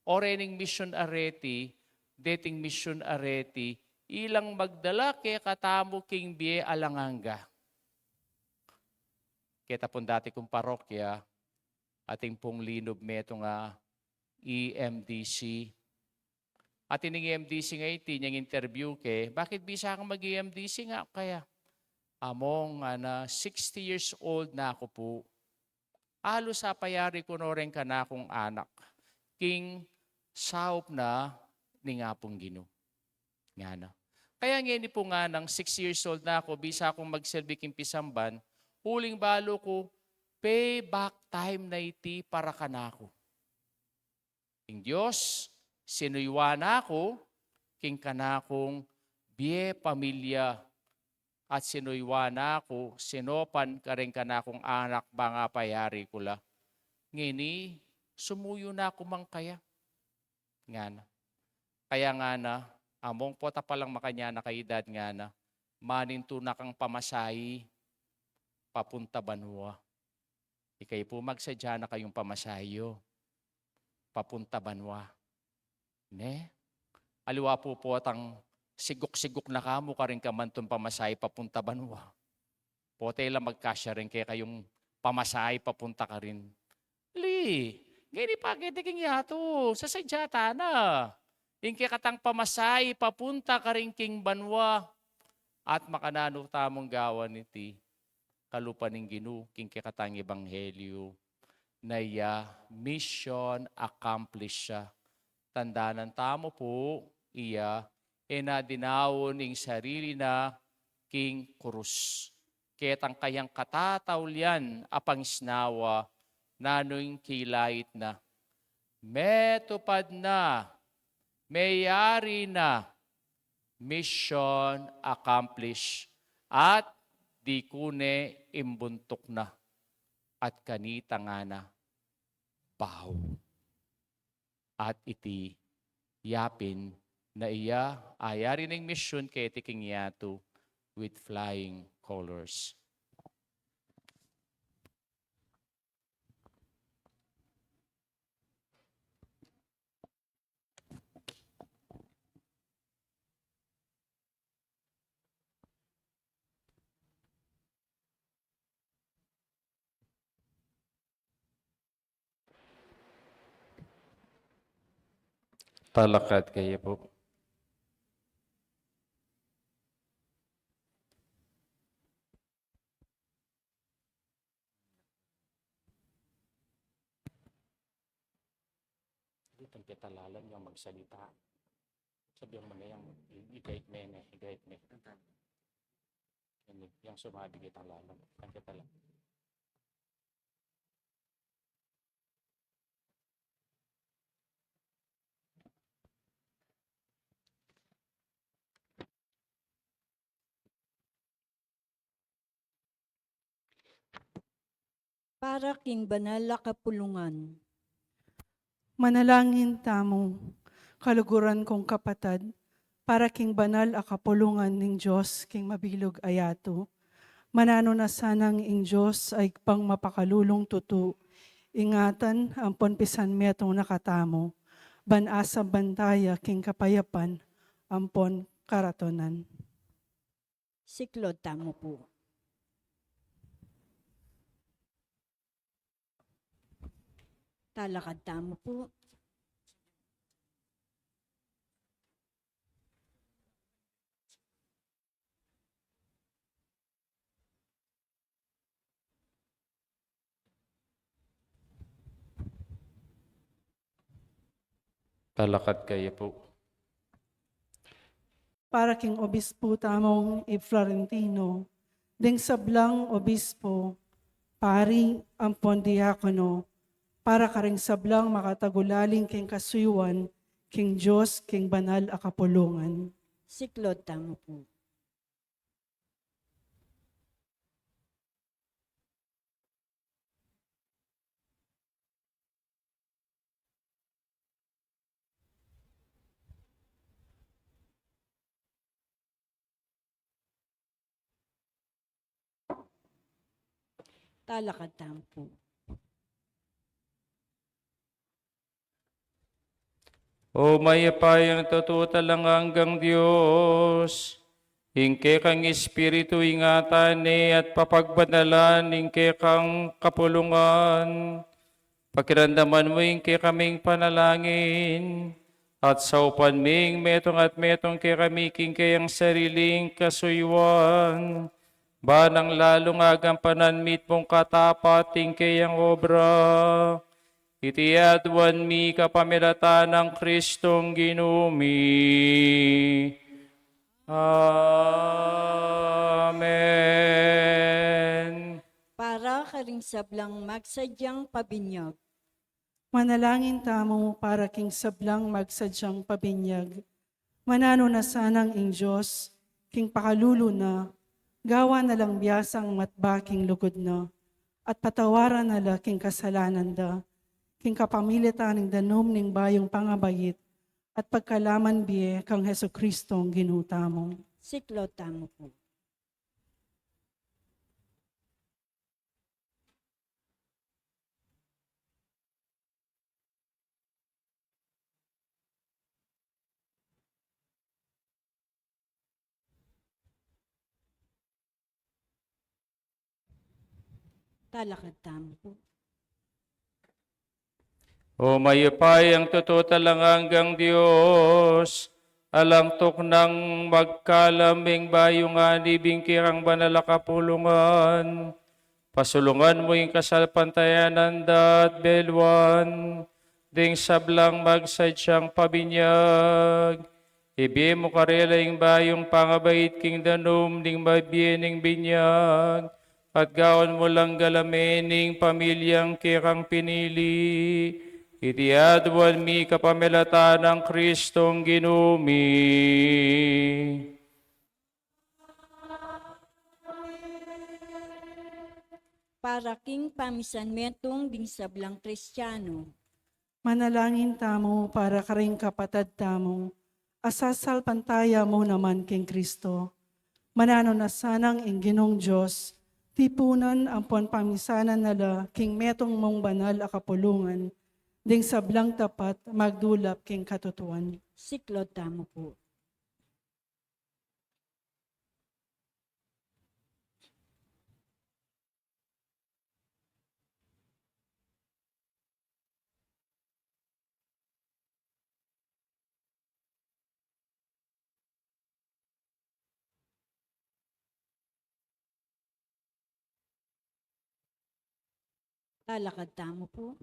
O rening misyun a reti, deting misyun a reti, ilang magdala kekatamu king bie alang angga. Keta pung dati kung parokya, ating pung linub metung a E M D C. At ining E M D C nga iti, inyang interview ke, bakit bisa kang mag-E M D C nga kaya? Among, ngana, sixty years old na ku pu. Alus apayari ku no reng kanakung anak king saup na ning Apung Ginu. Ngana. Kaya ngeni pu nganang six years old na ku, bisa kung magsilbi king pisamban, uling balu ku, payback time na iti para kanaku. Ing Dios, sinuyuan na ku king kanakung bie pamilya, at sinuyuan na ku, sinopan kareng kanakung anak bang apayari ku la. Ngeni, sumuyu na ku man kaya. Ngana. Kaya ngana, among pota palang makanyan a kaedad ngana, manintu na kang pamasahe papunta banua. Ikayu pu magsadya na kayung pamasahe yu papunta banua. Ne? Aliwa pu potang siguk-siguk na ka mu karing kamantung pamasahe papunta banua. Pota e la magkasya reng kekayung pamasahe papunta karin. Li, ngeni pakete king yatu, sasadya ta na. Ing kekatang pamasahe papunta karin king banua, at makananu tamung gawan iti, kalupa ning Ginu king kekatang ebanghelyu, na iya mission accomplished ya. Tandanan tamu pu, iya e na dinaun ing sarili na king kurus. Ketang kayang katataulian a pangisnawa, nanu ing kilait na? Metupad na, meyari na, mission accomplished, at dikune imbuntuk na, at kanita ngana, bau. At iti yapin na iya, ayari ning mission keti king yatu with flying colors. Talakad kayu pu. Dito kita lalam yang magsalita. Sabi mo na yang i-guide me, ne, i-guide me. Yang, yang sumabi kita lalam. Ang kita lang. Para king banal a kapulungan. Manalangin tamu, kaluguran kung kapatad, para king banal a kapulungan ning Dios king mabilug a yatu. Mananu na sanang ing Dios a Ibpang mapakalulung tutu, ingatan ampon pisanmetung na katamu, ban asaban taya king kapayapan ampon karatonan. Siklaud tamu pu. Talakad tamu pu. Talakad kayu pu. Para king obispo tamung i Florentino, ding sablang obispo, pari, ampon diakono, para karing sablang makatagulaling king kasuyuan king Dios king banal a kapulungan. Siklaud tamu pu. Talakad tamu pu. O mayupayang tutu at alang anggang Dios, ing kekang Espiritu ingatan ne at papagbanalan ing kekang kapulungan. Pakiramdaman mu ing kekaming panalangin, at saupan ming metung at metung kekami king keyang sariling kasuyuan, ba nang lalung agampanan mitmung katapat ing keyang obra. Iti aduan mi kapamilatan nang Kristong Ginu mi. Amen. Para karing sablang magsadyang pabinyag. Manalangin tamu para king sablang magsadyang pabinyag. Mananu na sanang ing Dios, king pakalulu na, gawan na lang biasang matba king lugud na, at patawaran na la king kasalanan da, king kapamilatan ning danum ning bayung pangabait, at pagkalaman bie kang Jesucristong Ginu tamu. Siklaud tamu pu. Talakad tamu pu. O mayupayang tutu at alang anggang Dios, alang tuknang magkalam ing bayung anib ing kekang banal a kapulungan, pasulungan mu ing kasalpantayanan da at beluan ding sablang magsadyang pabinyag. Ibie mu karela ing bayung pangabait king danum ning mabie ning binyag, at gawan mu lang galamen ing pamilyang kekang pinili. Iti aduan mi kapamilatan nang Kristong Ginu mi. Para king pamisan metung ding sablang Kristiano. Manalangin tamu para karing kapatad tamung asasalpantaya mu naman king Kristo. Mananu na sanang ing Ginung Dios tipunan ampon pamisanan na la king metung mung banal a kapulungan, ding sablang tapat magdulap king katutuan. Siklaud tamu pu. Lalakad tamu pu.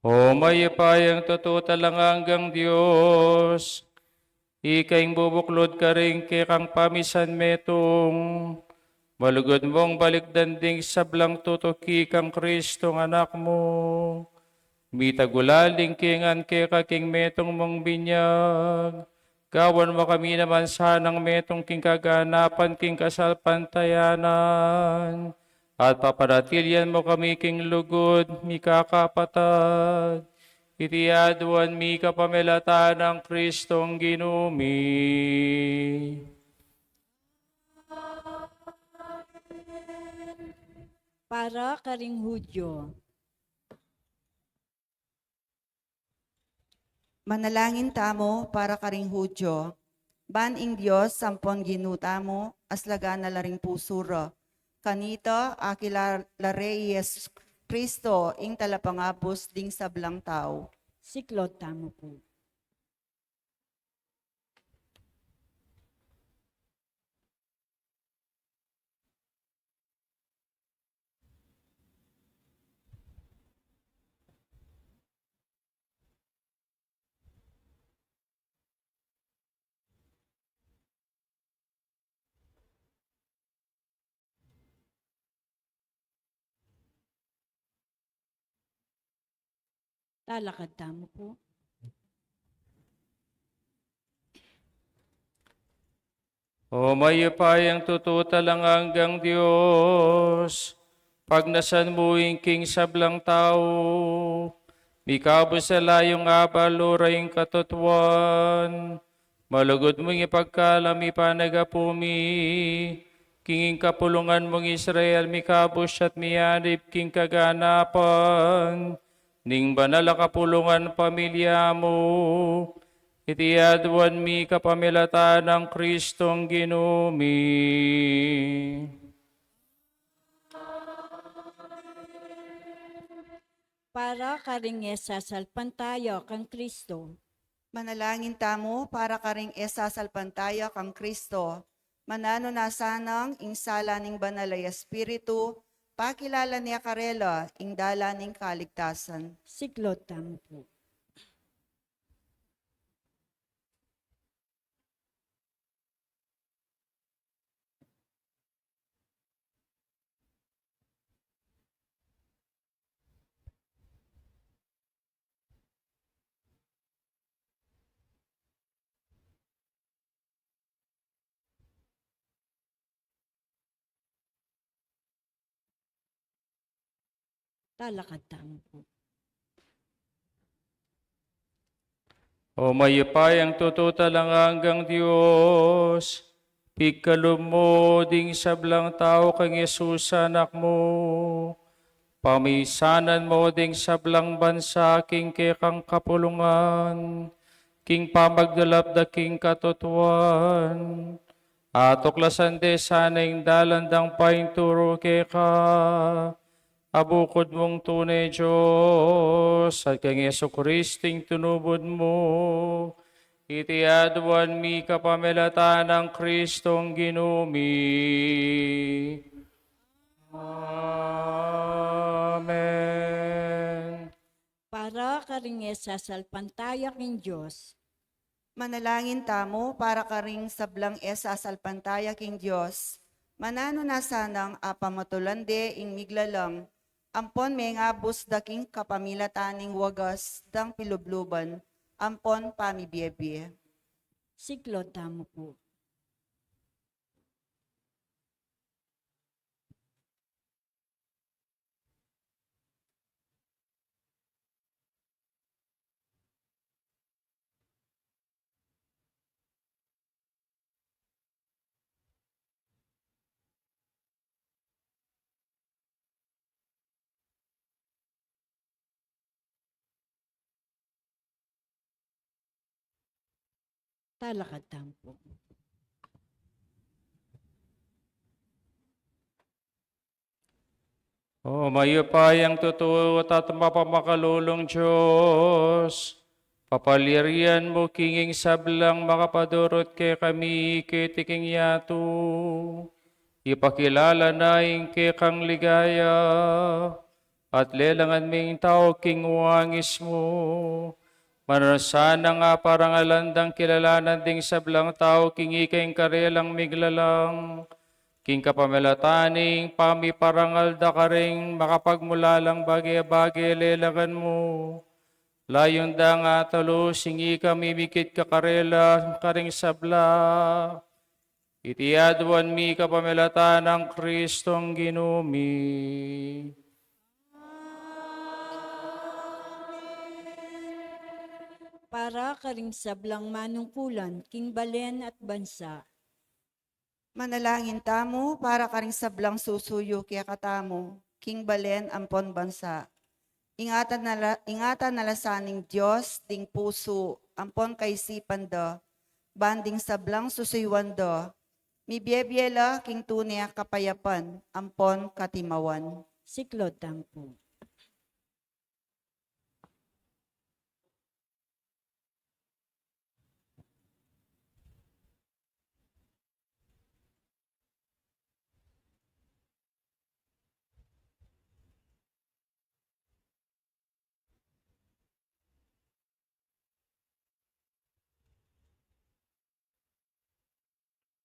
O mayupayang tutu at alang anggang Dios, ika ing bubuklud karing kekang pamisan metung, malugud mung balikdan ding sablang tutuki kang Kristong Anak mu. Mitagulal ding kingan keka king metung mung binyag, gawan mu kami naman sanang metung king kaganapan king kasalpantayanan, at papanatilian mu kami king lugud, mikakapatad. Iti aduan mi kapamilatan nang Kristong Ginu mi. Para karing Hudyo. Manalangin tamu para karing Hudyo. Ban ing Dios ampon Ginu tamu, aslagan na la ring pusu ra. Kanita, akilala re i Jesus Kristo, ing talapangabus ding sablang tau. Siklaud tamu pu. Lalakad tamu pu. O mayupayang tutu at alang anggang Dios, pagnasan mu ing king sablang tau, mikabus a la yung abal, lura ing katutuan, malugud mung ipagkalam ing panagapu mi, king ing kapulungan mung Israel, mikabus at mianib king kaganapan ning banal a kapulungan pamilya mu. Iti aduan mi kapamilatan nang Kristong Ginu mi. Para karing e sasalpantaya kang Kristo. Manalangin tamu para karing e sasalpantaya kang Kristo. Mananu na sanang ing sala ning Banal a Espiritu, pakilala ne karela ing dalan ning kaligtasan. Siklaud tamu pu. Talakad tamu pu. O mayupayang tutu at alang anggang Dios, pikalub mu ding sablang tau kang Jesus Anak mu, pamisanan mu ding sablang bansa king kekang kapulungan, king pamagdulap da king katutuan, atuklasan de sana ing dalan dang painturu keka, a bukud mung tune Dios, at kang Jesucristo ing tinubud mu. Iti aduan mi kapamilatan nang Kristong Ginu mi. Amen. Para karing e sasalpantaya king Dios. Manalangin tamu para karing sablang e sasalpantaya king Dios. Mananu na sanang apamatulan de ing miglalang, ampon mengabus da king kapamilatan ning wagas dang pilubluban ampon pamibiebie. Siklaud tamu pu. Talakad tamu pu. O mayupayang tutu at mapamakalulung Dios, papalyarian mu king sablang makapagdurut kekami keti king yatu, ipakilala na ing kekang ligaya, at lelangan ming tau king wangis mu. Mananu na sanang aparangalan dang kilalanan ding sablang tau king ika ing karelang miglalang, king kapamilatan ning pamiparangal da karing makapagmulalang bage-bage lelangan mu. Layun dang atalus ing ika mimikit kakarela karing sabla. Iti aduan mi kapamilatan nang Kristong Ginu mi. Para karing sablang manungkulan king balen at bansa. Manalangin tamu para karing sablang susuyu kekatamu king balen ampon bansa. Ingatan na la, ingatan na la sa ning Dios ding pusu ampon kaisipan da, ban ding sablang susuyuan da, mibiebie la king tune a kapayapan ampon katimawan. Siklaud tamu pu.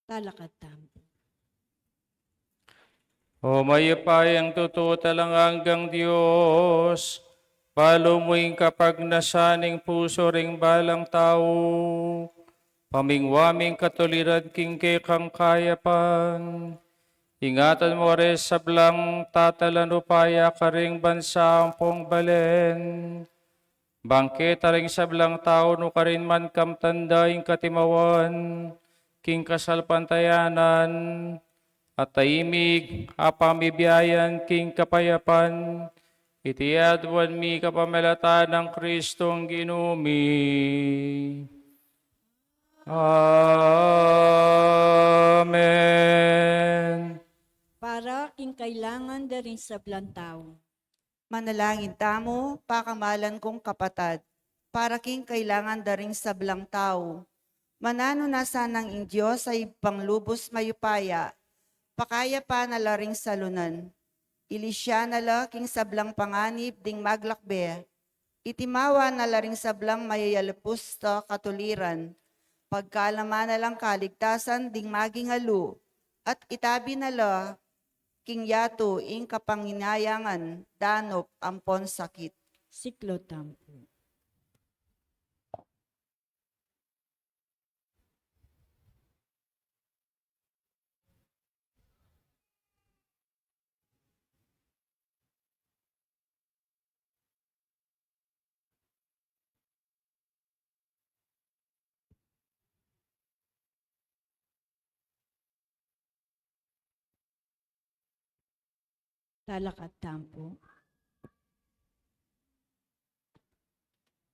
Talakad tamu. O mayupayang tutu at alang anggang Dios, balu mu ing kapagnasan ning pusu ring balang tau, pamingwa ming katuliran king kekang kayapan. Ingatan mu ring sablang tatalan upaya karing bansa ampong balen. Bang keta ring sablang tau nukarin man kamtan da ing katimawan king kasalpantayanan, at taimik a pamibiayan king kapayapan, iti aduan mi kapamilatan nang Kristong Ginu mi. Amen. Para king kailangan da ring sablang tau. Manalangin tamu, pakamalan kung kapatad, para king kailangan da ring sablang tau. Mananu na sanang ing Dios a Ibpang lubus mayupaya, pakayapan na la ring salunan. Ilisya na la king sablang panganib ding maglakbe. Itimawa na la ring sablang mayayalipus a katuliran. Pagkalama na lang kaligtasan ding maging alu, at itabi na la king yatu ing kapanginayangan, danup ampon sakit. Siklaud tamu pu. Talakad tamu pu.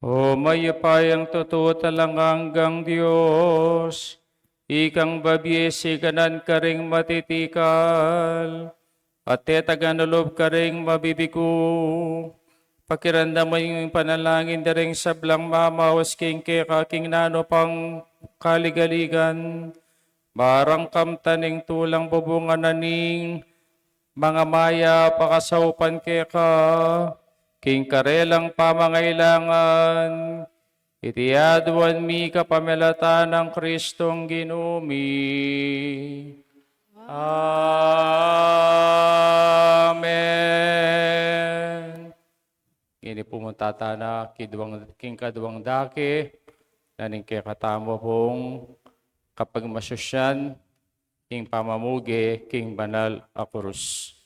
O mayupayang tutu at alang anggang Dios, ikang babie sikanan karing matitikal, at tetagan lub karing mabibiku. Pakiramdaman mu ing panalangin da ring sablang mamaus king keka king nanu pang kaligaligan. Maragkan kamtan ning tulang bubungan na ning Mangamaya pakasaupan keka king karelang pamangailangan, iti aduan mi kapamilatan nang Kristong Ginu mi. Amen. Ngeni pumunta tana king kaduang, king kaduang dake, na ning kekatamu pung kapagmasusyan king pamamuge king banal a kurus.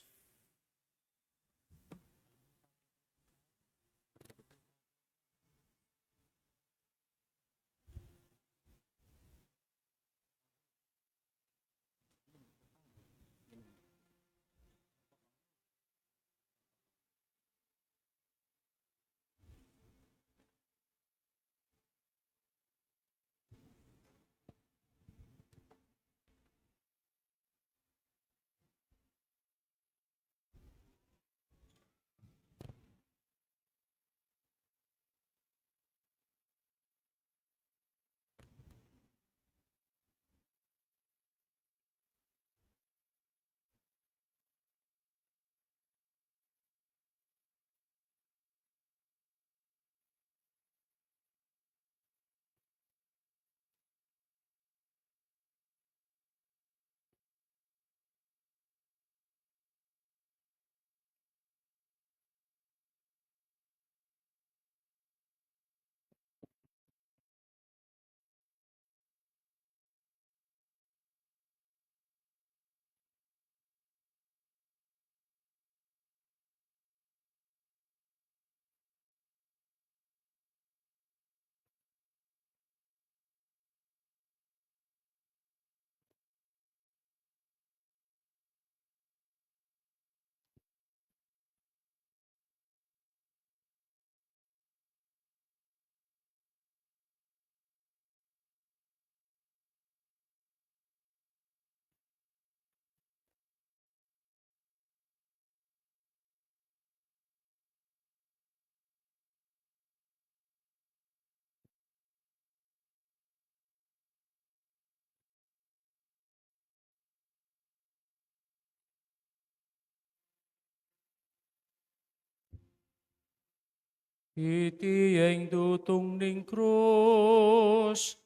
Iti ya ing dutung ning krus,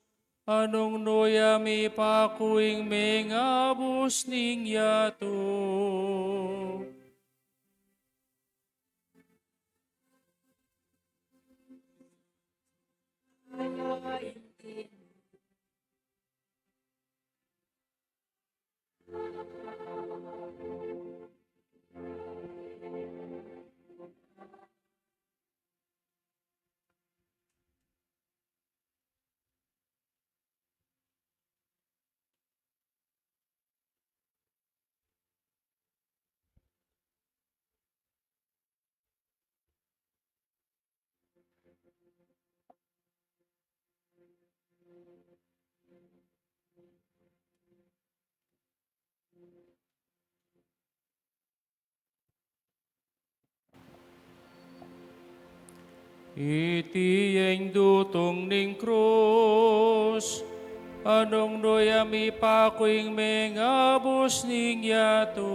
a nung ya mipaku ing mengabus ning yatu. Iti ya ing dutung ning krus, a nung nu ya mipaku ing mengabus ning yatu.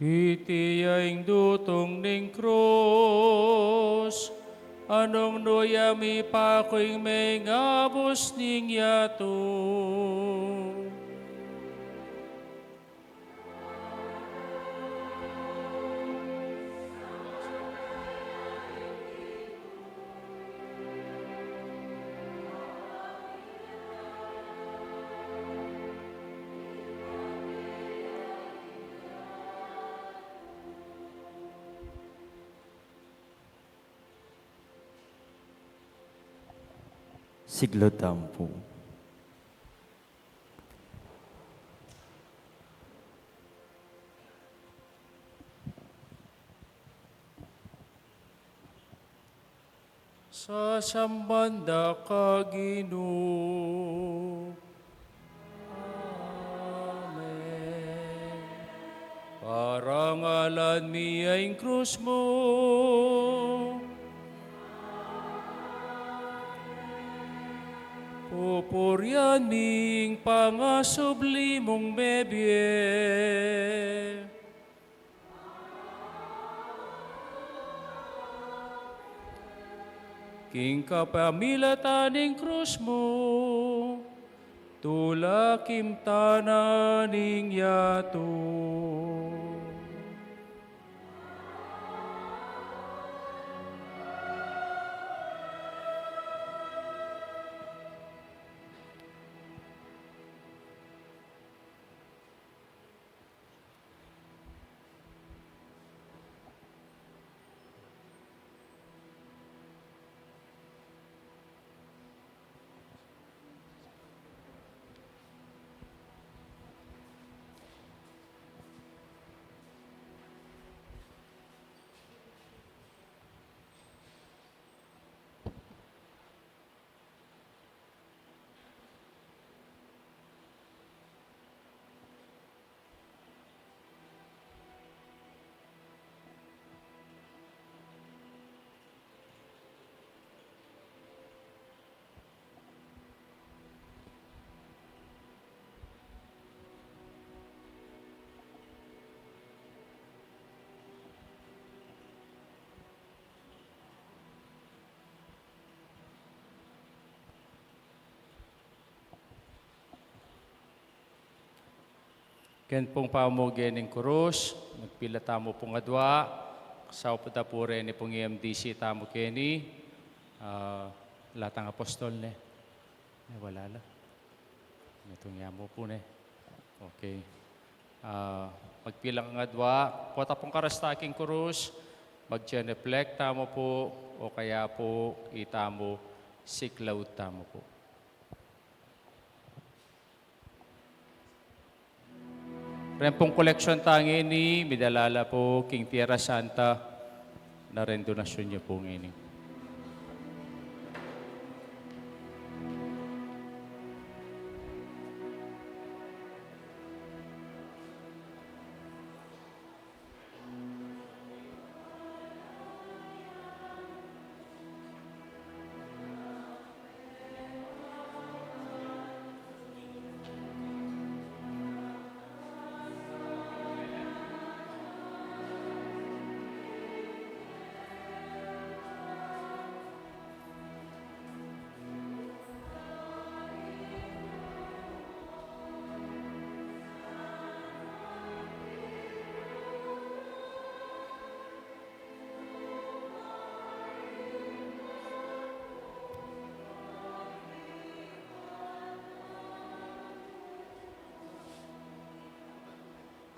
Iti ya ing dutung ning krus, a nung nu ya mipaku ing mengabus ning yatu. Siklaud tamu pu. Sasamban da ka, Ginu. Amen. Parangalan mi ing krus mu. Pupurian mi ing pangasubli mung mebie. King kapamilatan ning krus mu, tula kimtanan ing yatu. Ken pung pamumuge ning kurus, magpila tamu pung adua, kasaup da pu reni pung E M D C tamu keni, ah, latang apostol ne. Ay, wala la. Netung ya mu pu ne. Okay. Ah, magpila kang adua, pota pung karasta king kurus, mag-genuflect tamu pu, o kaya pu, itamu, siklaud tamu pu. Ren pung koleksyon tang ini, midala la pu king Tierra Santa, na ren donasyun yu pu ngeni.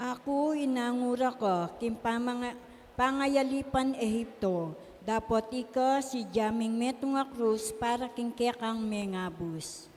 Aku inangura ka king pamanga-, pangayalipan Egipto, dapot ika sidya ming metung a krus para king kekang mengabus.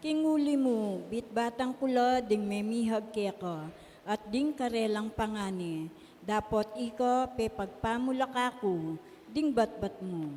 King uli mu, bitbatan ku la ding memihag keka, at ding karelang pangani, dapot ika pepagpamulaka ku ding batbat mu.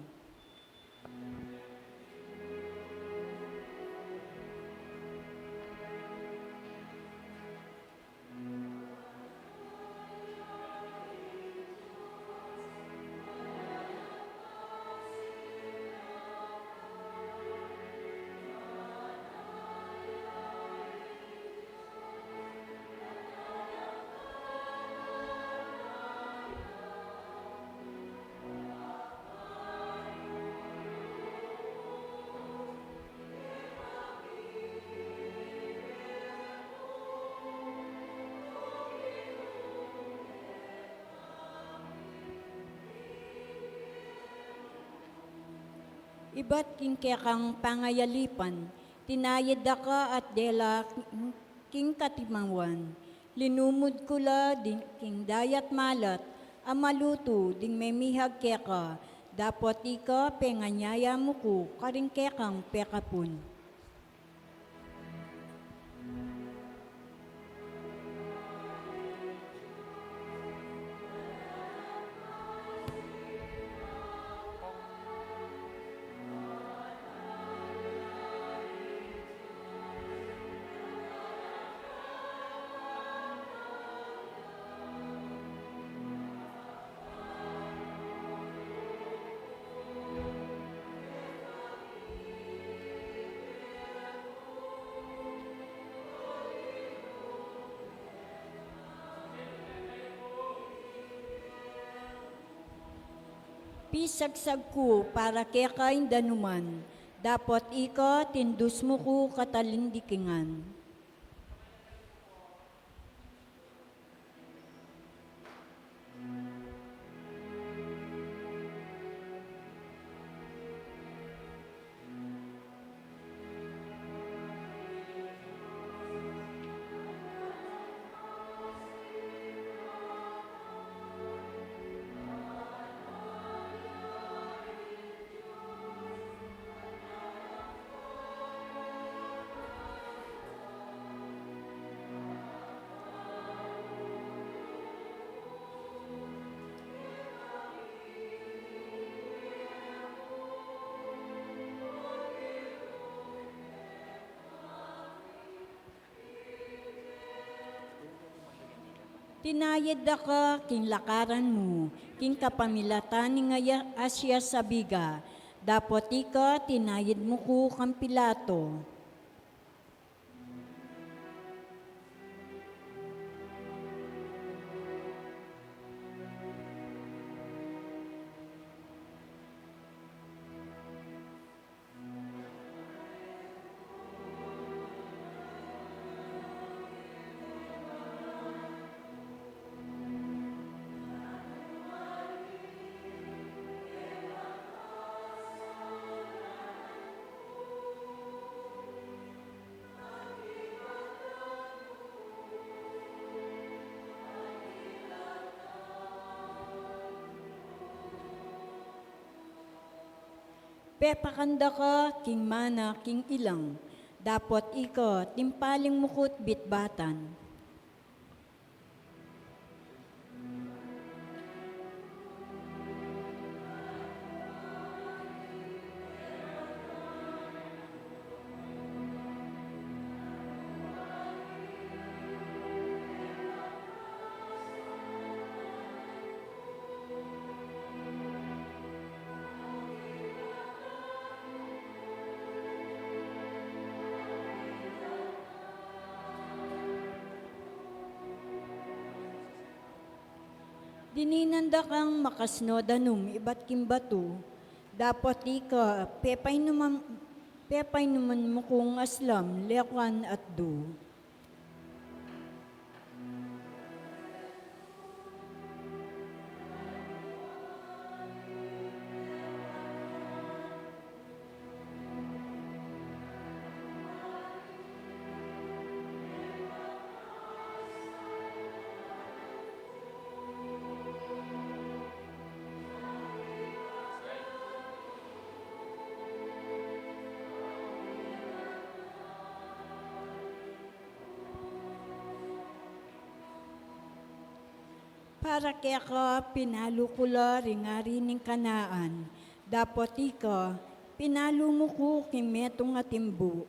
Ibat king kekang pangayalipan, tinayid da ka at dela king katimawan. Linumud ku la ding king dayat malat, a malutu ding memihag keka, dapot ika penganyaya mu ku karing kekang pekapun. Pisagsag ku para keka ing danuman, dapot ika tindus mu ku katalindikingan. Tinayid da ka king lakaran mu, king kapamilatan ning aya-, Asias a biga, dapot ika tinayid mu ku kang Pilato. Pepakan da ka king mana king ilang, dapot ika timpaling mu ku't bitbatan. Dininan da kang makasno danum ibat king batu, dapot ika pepainuman, pepainuman mu kung aslam, lekuan at du. Para keka pinalu ku la ring ari ning Kanaan, dapot ika pinalu mu ku king metung a timbu.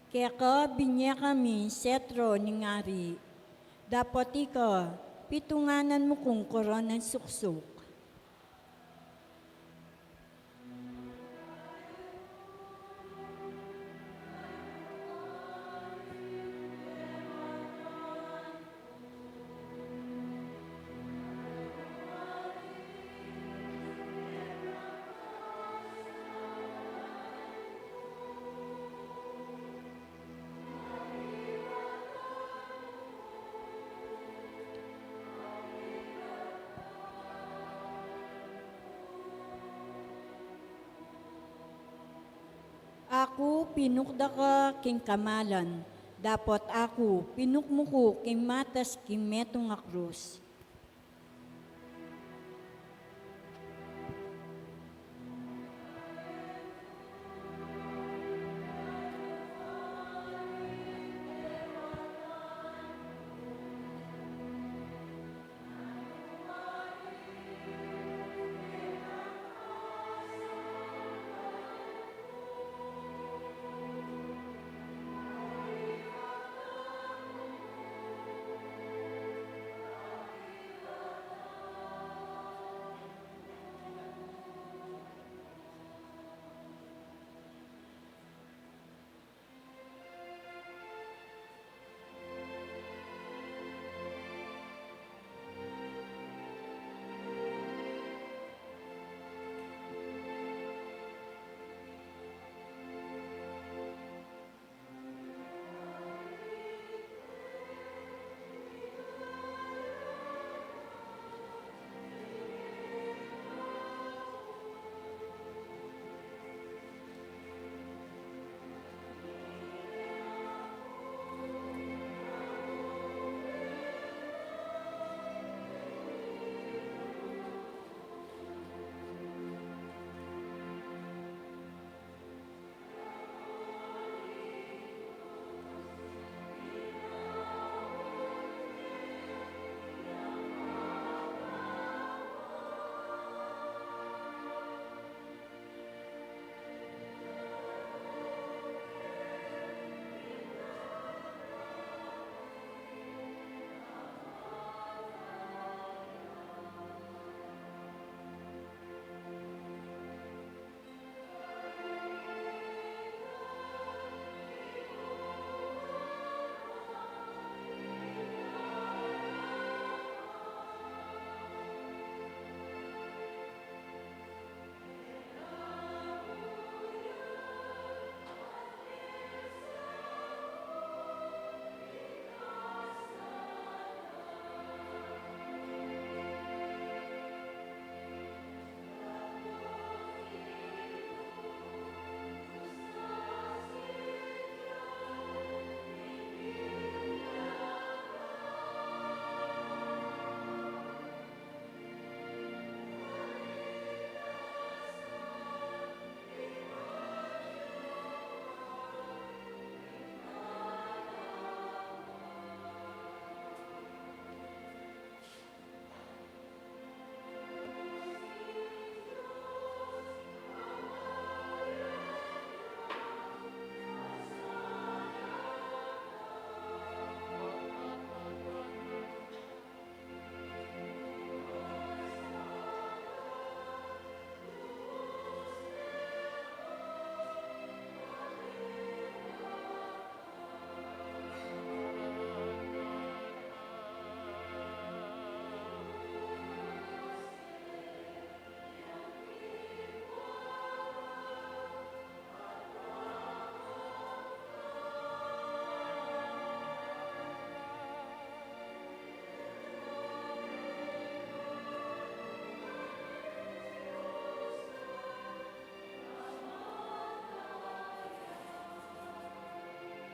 Keka binye kami setro ning ari, dapot ika pitunganan mu kung koronan suksuk. Aku pinukda ka king kamalan, dapot aku pinukmu ku king matas king metung a krus.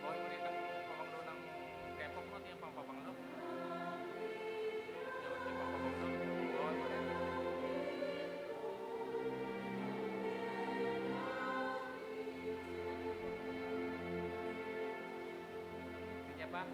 Hoy, ulit ang pamanglo ng K-pop mo, atin pang pamanglo. Atin pang pamanglo. Hoy, ulit. Sige pa.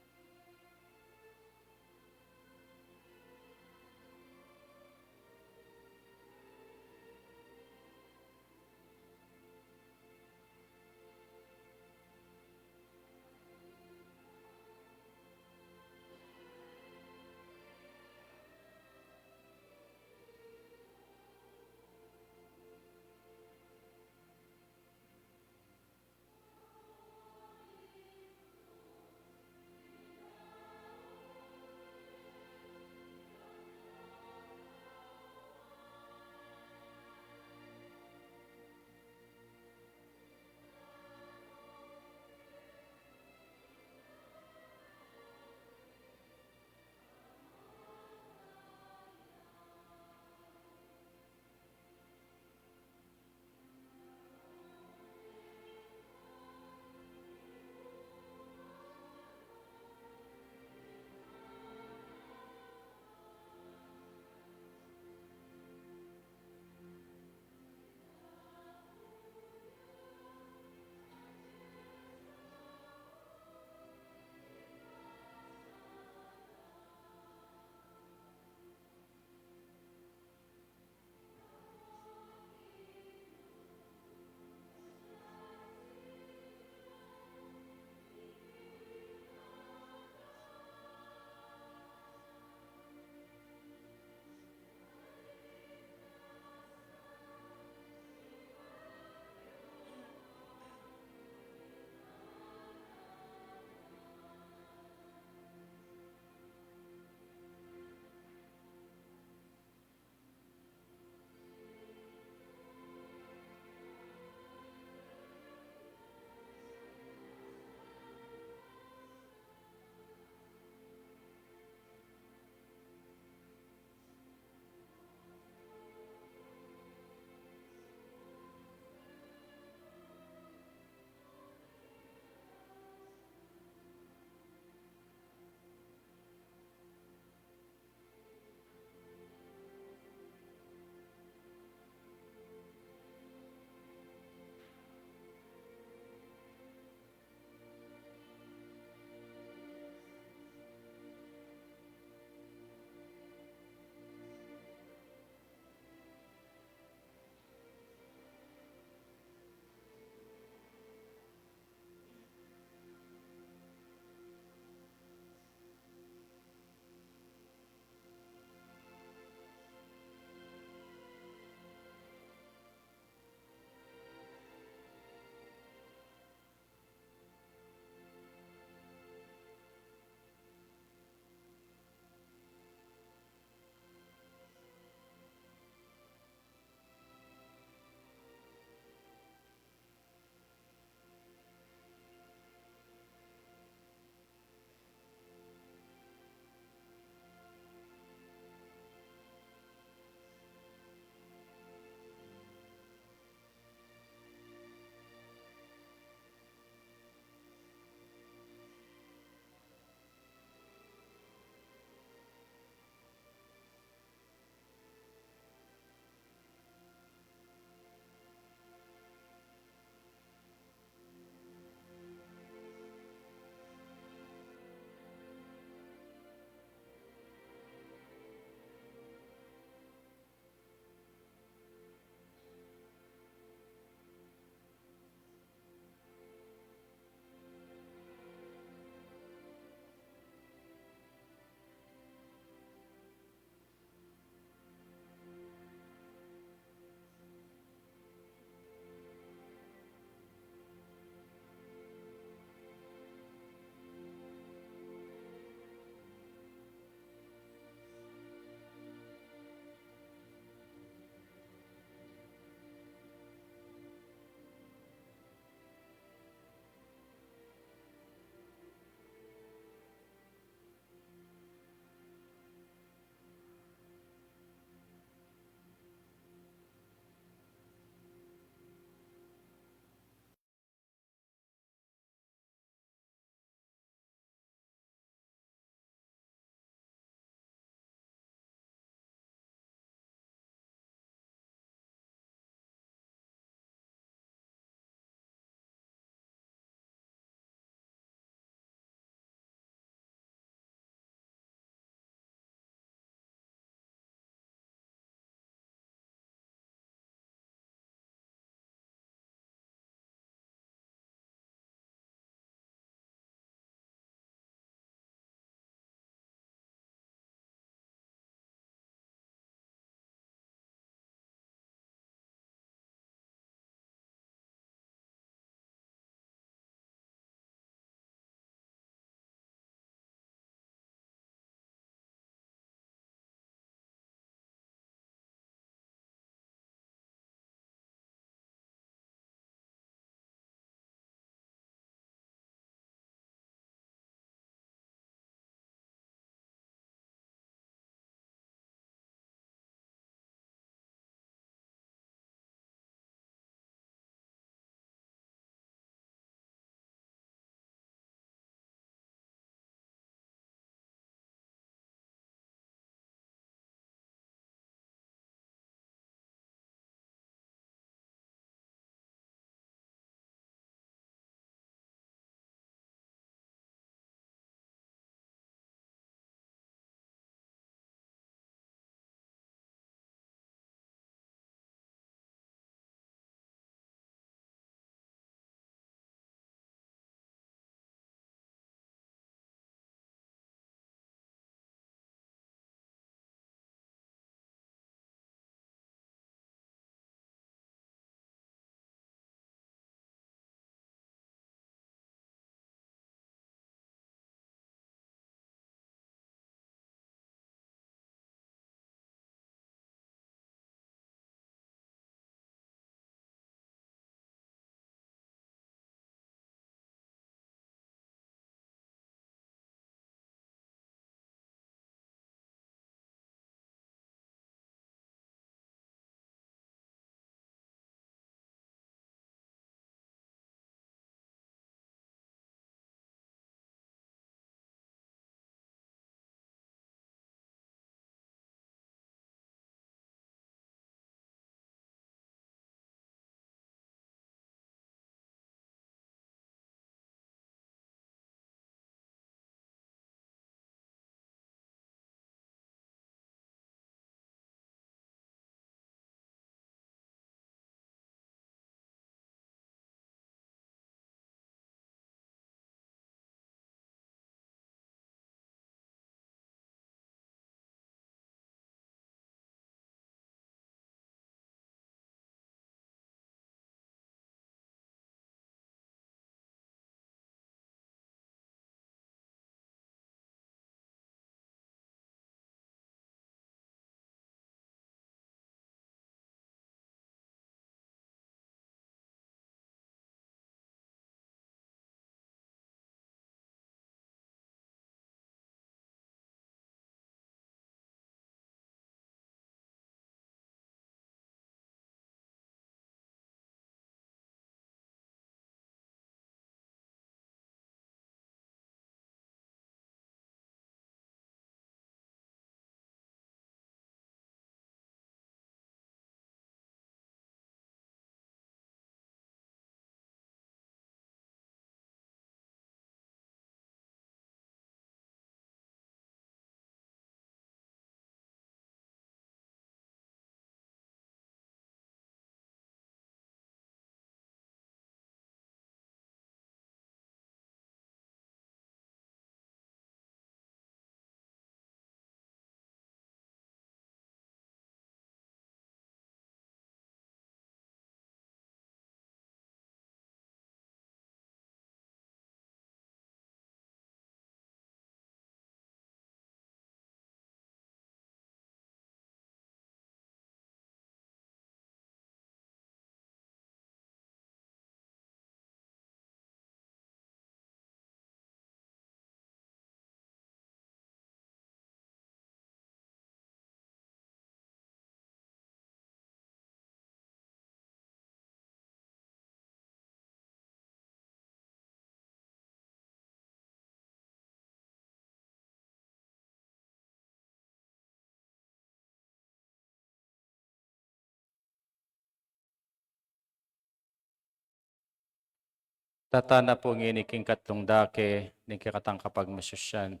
Tata na pu ngeni king katlung dake ning kekatang kapagmasusyan,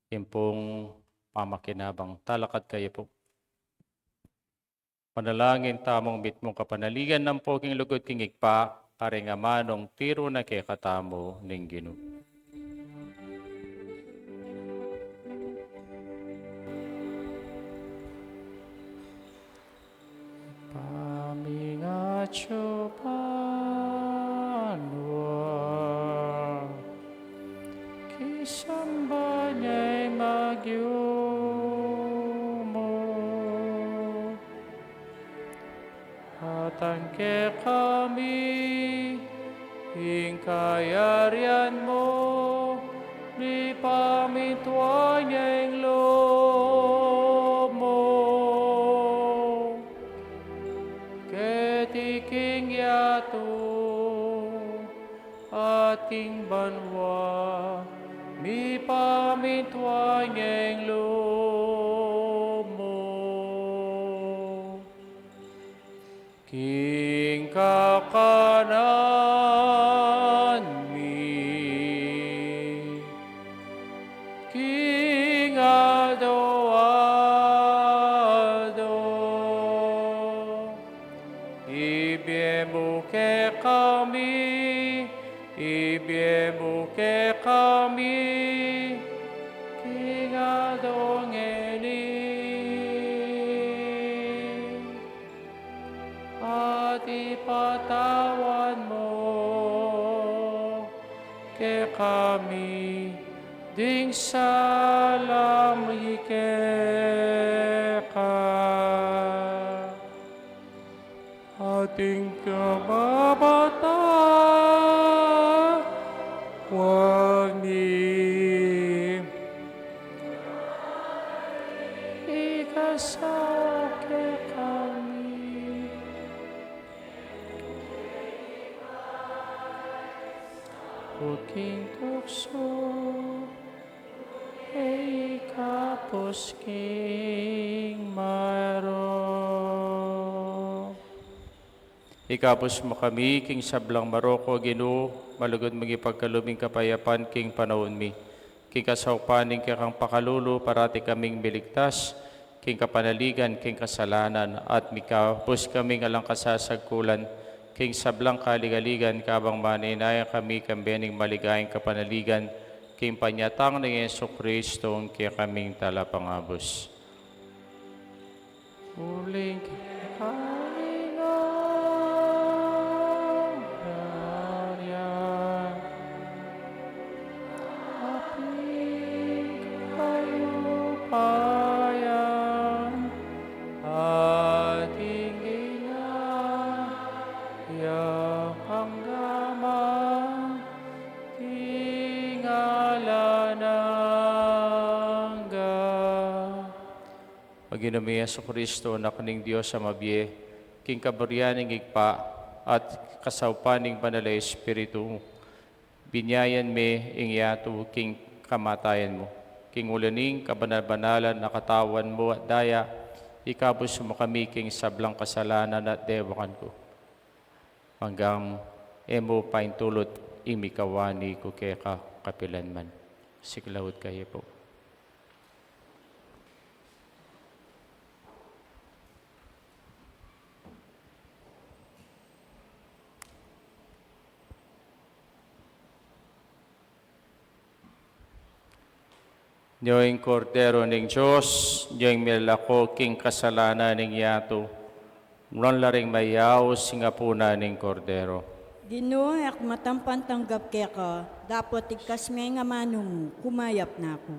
ing pung pamakinabang. Talakad kayu pu. Manalangin tamung mitmung kapanaligan ampo king lugud king Ibpa, karing amanung tiru na kekatamu ning Ginu. Pamingat yu pa banua, king samban ya ing magyu mu. Atin kekami ing kayarian mu, mipamintuan ya ing lub mu keti king yatu, at king banua, mipamintuan ya ing lub mu. King kakanan mi king aldo-aldo, ibie mu kekami, ibie mu kekami king aldo ngeni. At ipatawad mu kekami ding sala mi keka, atin kapapatawad mi ing kasawa kekami. King tuksu, e ikabus king marok. Ikabus mu kami king sablang marok, O Ginu, malugud mung ipagkalub ing kapayapan king panaun mi. King kasaupan ning kekang pakalulu, parati kaming miligtas king kapanaligan king kasalanan, at mikabus kaming alang kasasagkulan king sablang kaligaligan, kabang manenaya kami kambe ning maligayang kapanaligan king panyatang nang Jesucristo, ing kekaming Talapangabus. Uling kekami ngan yan, aping kayupayan, ating ginaya panggaman, king alang angga. Ginung Jesucristo, Anak ning Dios a mabie, king kaburian ning Ibpa at kasaupan ning Banal a Espiritu, binyayan me ing yatu king kamatayan mu. King ula ning kabanal-banalan a katawan mu at daya, ikabus mu kami king sablang kasalanan at dewakan ku. Manggang e mu paintulut ing mikawani ku keka kapilan man. Siklaud kayu pu. Nyo ing Kordero ning Dios, nyo ing milalako king kasalanan ning yatu. Nuan la ring mayaus ing apunan ning Kordero. Ginu, e ku matampang tanggap keka, dapot igkas me ing amanu mu, kumayap na ku.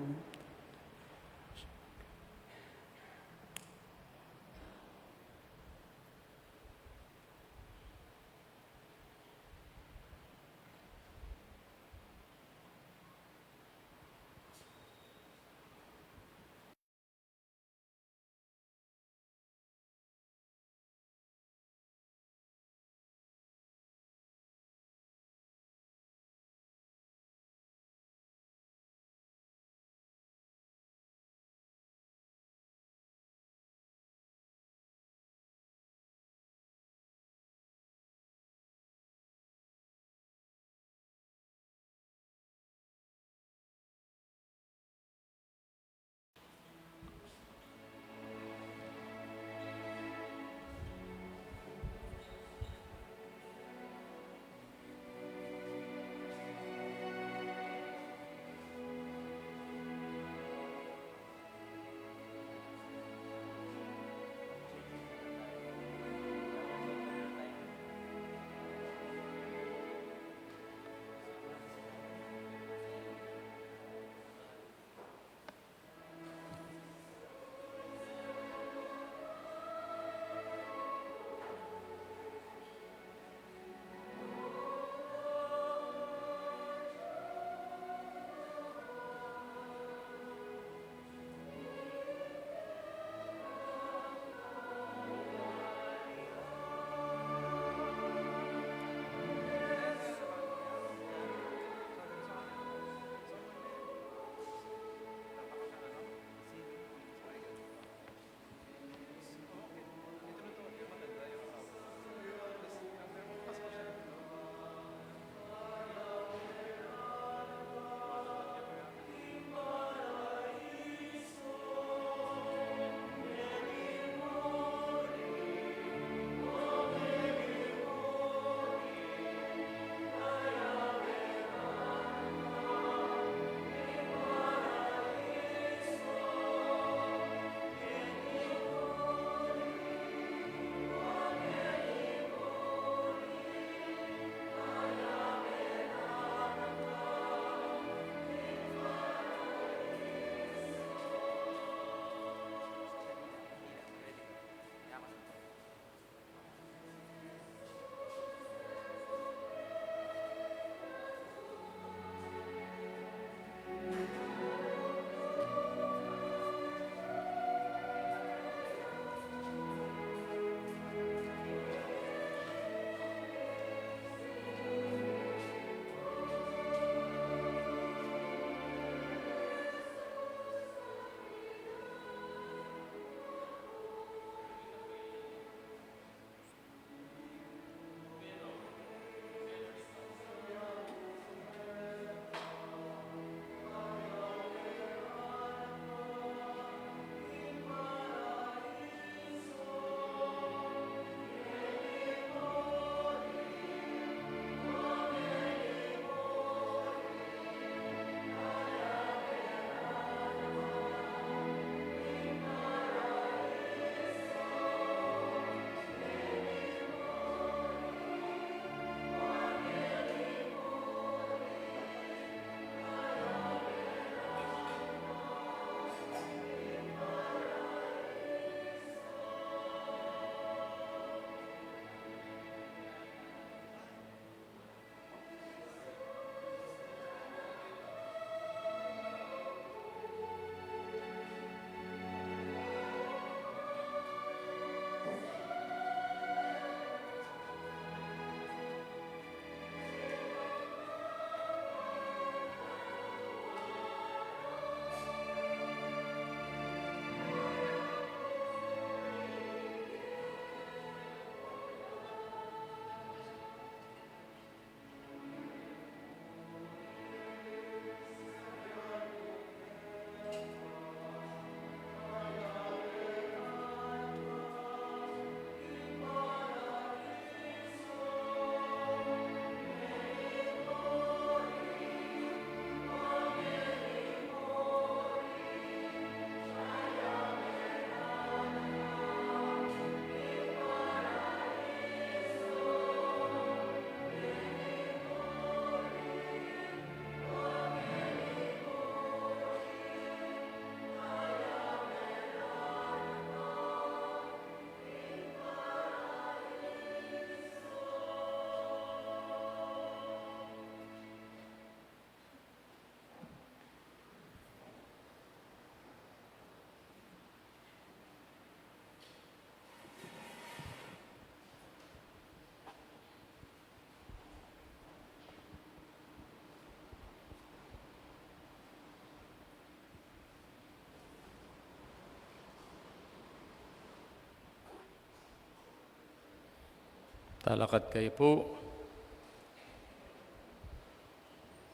Talakad kayu pu.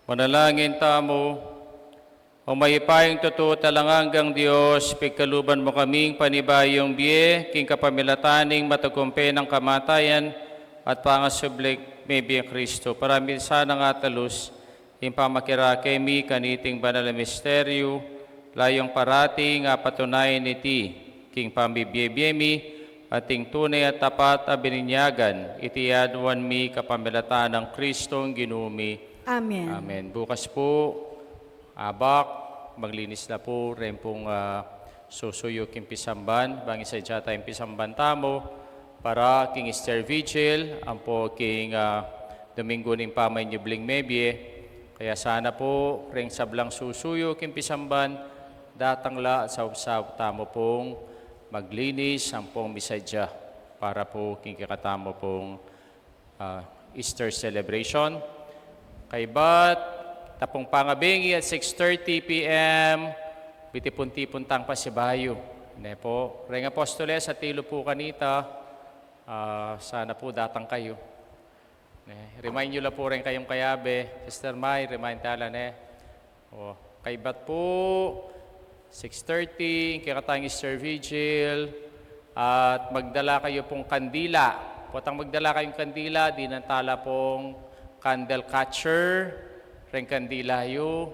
Manalangin tamu. O mayupayang tutu at alang anggang Dios, pigkaluban mu kaming panibayung bie king kapamilatan ning matagumpe nang kamatayan at pangasubling mebie Kristo, para amin sana nang atalus ing pamakirake mi kaniting banal a misteryu, layung parati a patunayan iti king pamibie-bie mi, at ing tune at tapat a bininyagan, iti aduan mi kapamilatan nang Kristong Ginu mi. Amen. Amen. Bukas pu, abak, maglinis la pu reng pung, ah, susuyu king pisamban, bang isadya taya ing pisamban tamu, para king Easter Vigil, ampo king, ah, Domingo ning Pamanyubling Mebie. Kaya sana pu, reng sablang susuyu king pisamban, datang la at saup-saup tamu pung maglinis ampong misadya para pu king kekatamu pung, ah, Easter celebration. Kaybat, tapung pangabengi at six thirty P M, mitipun-tipun tang pasibayu. Ne pu, reng apostoles, atilu pu kanita, ah, sana pu datang kayu. Ne, remind yu la pu reng kayung kayabe, Sister Mai, remind tala, ne. O, kaybat pu, six thirty, kekatang Easter Vigil, at magdala kayu pung kandila. Potang magdala kayung kandila, dinan tala pung candle catcher, reng kandila yu,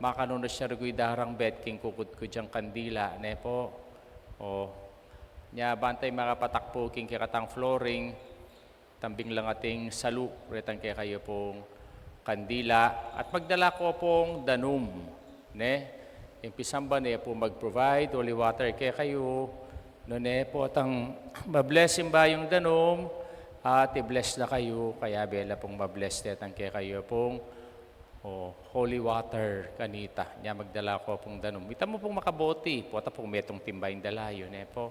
makanunu siya ruguy darang bet king kukudkud yang kandila, ne pu. O, nya bantay makapatak pu king kekatang flooring, tambing lang ating salu, retang kekayu pung kandila, at magdala ko pung danum, ne? Ing pisamban ne pu mag-provide holy water kekayu, nune potang ma-bless ing bayung danum, at i-bless la kayu, kayabe la pung ma-bless detang kekayu pung o, holy water kanita. Nya magdala ko pung danum. Ita mu pung makaboti, pota pung metung timba ing dala yu, ne pu.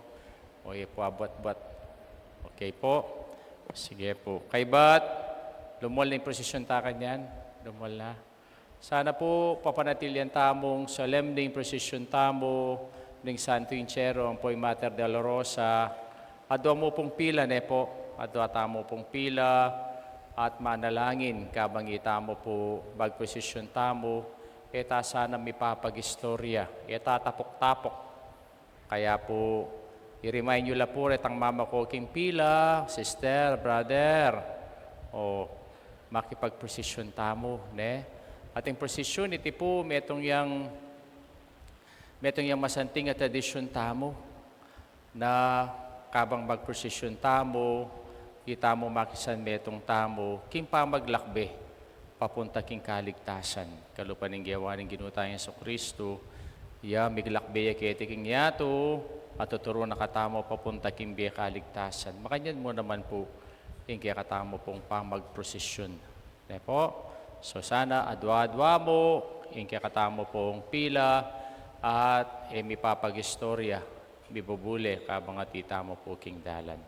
O, ye pu, abat-abat. Okay pu. Sige pu. Kaybat, lumwal na ing prosesyon ta kanyan. Lumwal na. Sana pu, papanatilian tamung solemne ing prosesyon tamu ning Santo Inchero ampo ing Mater Dolorosa. Adua mu pung pila, ne pu. Adua tamu pung pila at manalangin kabang itamu pu magprosesyon tamu, e ta sana mipapag-istorya, e ta tapuk-tapuk. Kaya pu, i-remind yu la pu retang mamaku king pila, sister, brother, o makipagprosesyon tamu, ne? At ing prosesyon iti pu, metung yang, metung yang masanting a tradisyon tamu. Na kabang magprosesyon tamu, itamu makisanmetung tamu king pamaglakbe papunta king kaligtasan. Kalupa ning gewa ning Ginu tang Jesucristo, ya miglakbe ya keti king yatu, at tuturu na katamu papunta king bie kaligtasan. Makanyan mu naman pu ing kekatamu pung pamagprosesyon. Ne pu? So sana adua-adua mu ing kekatamu pung pila at e mipapag-istorya, mibubule kabang atiu tamu pu king dalan.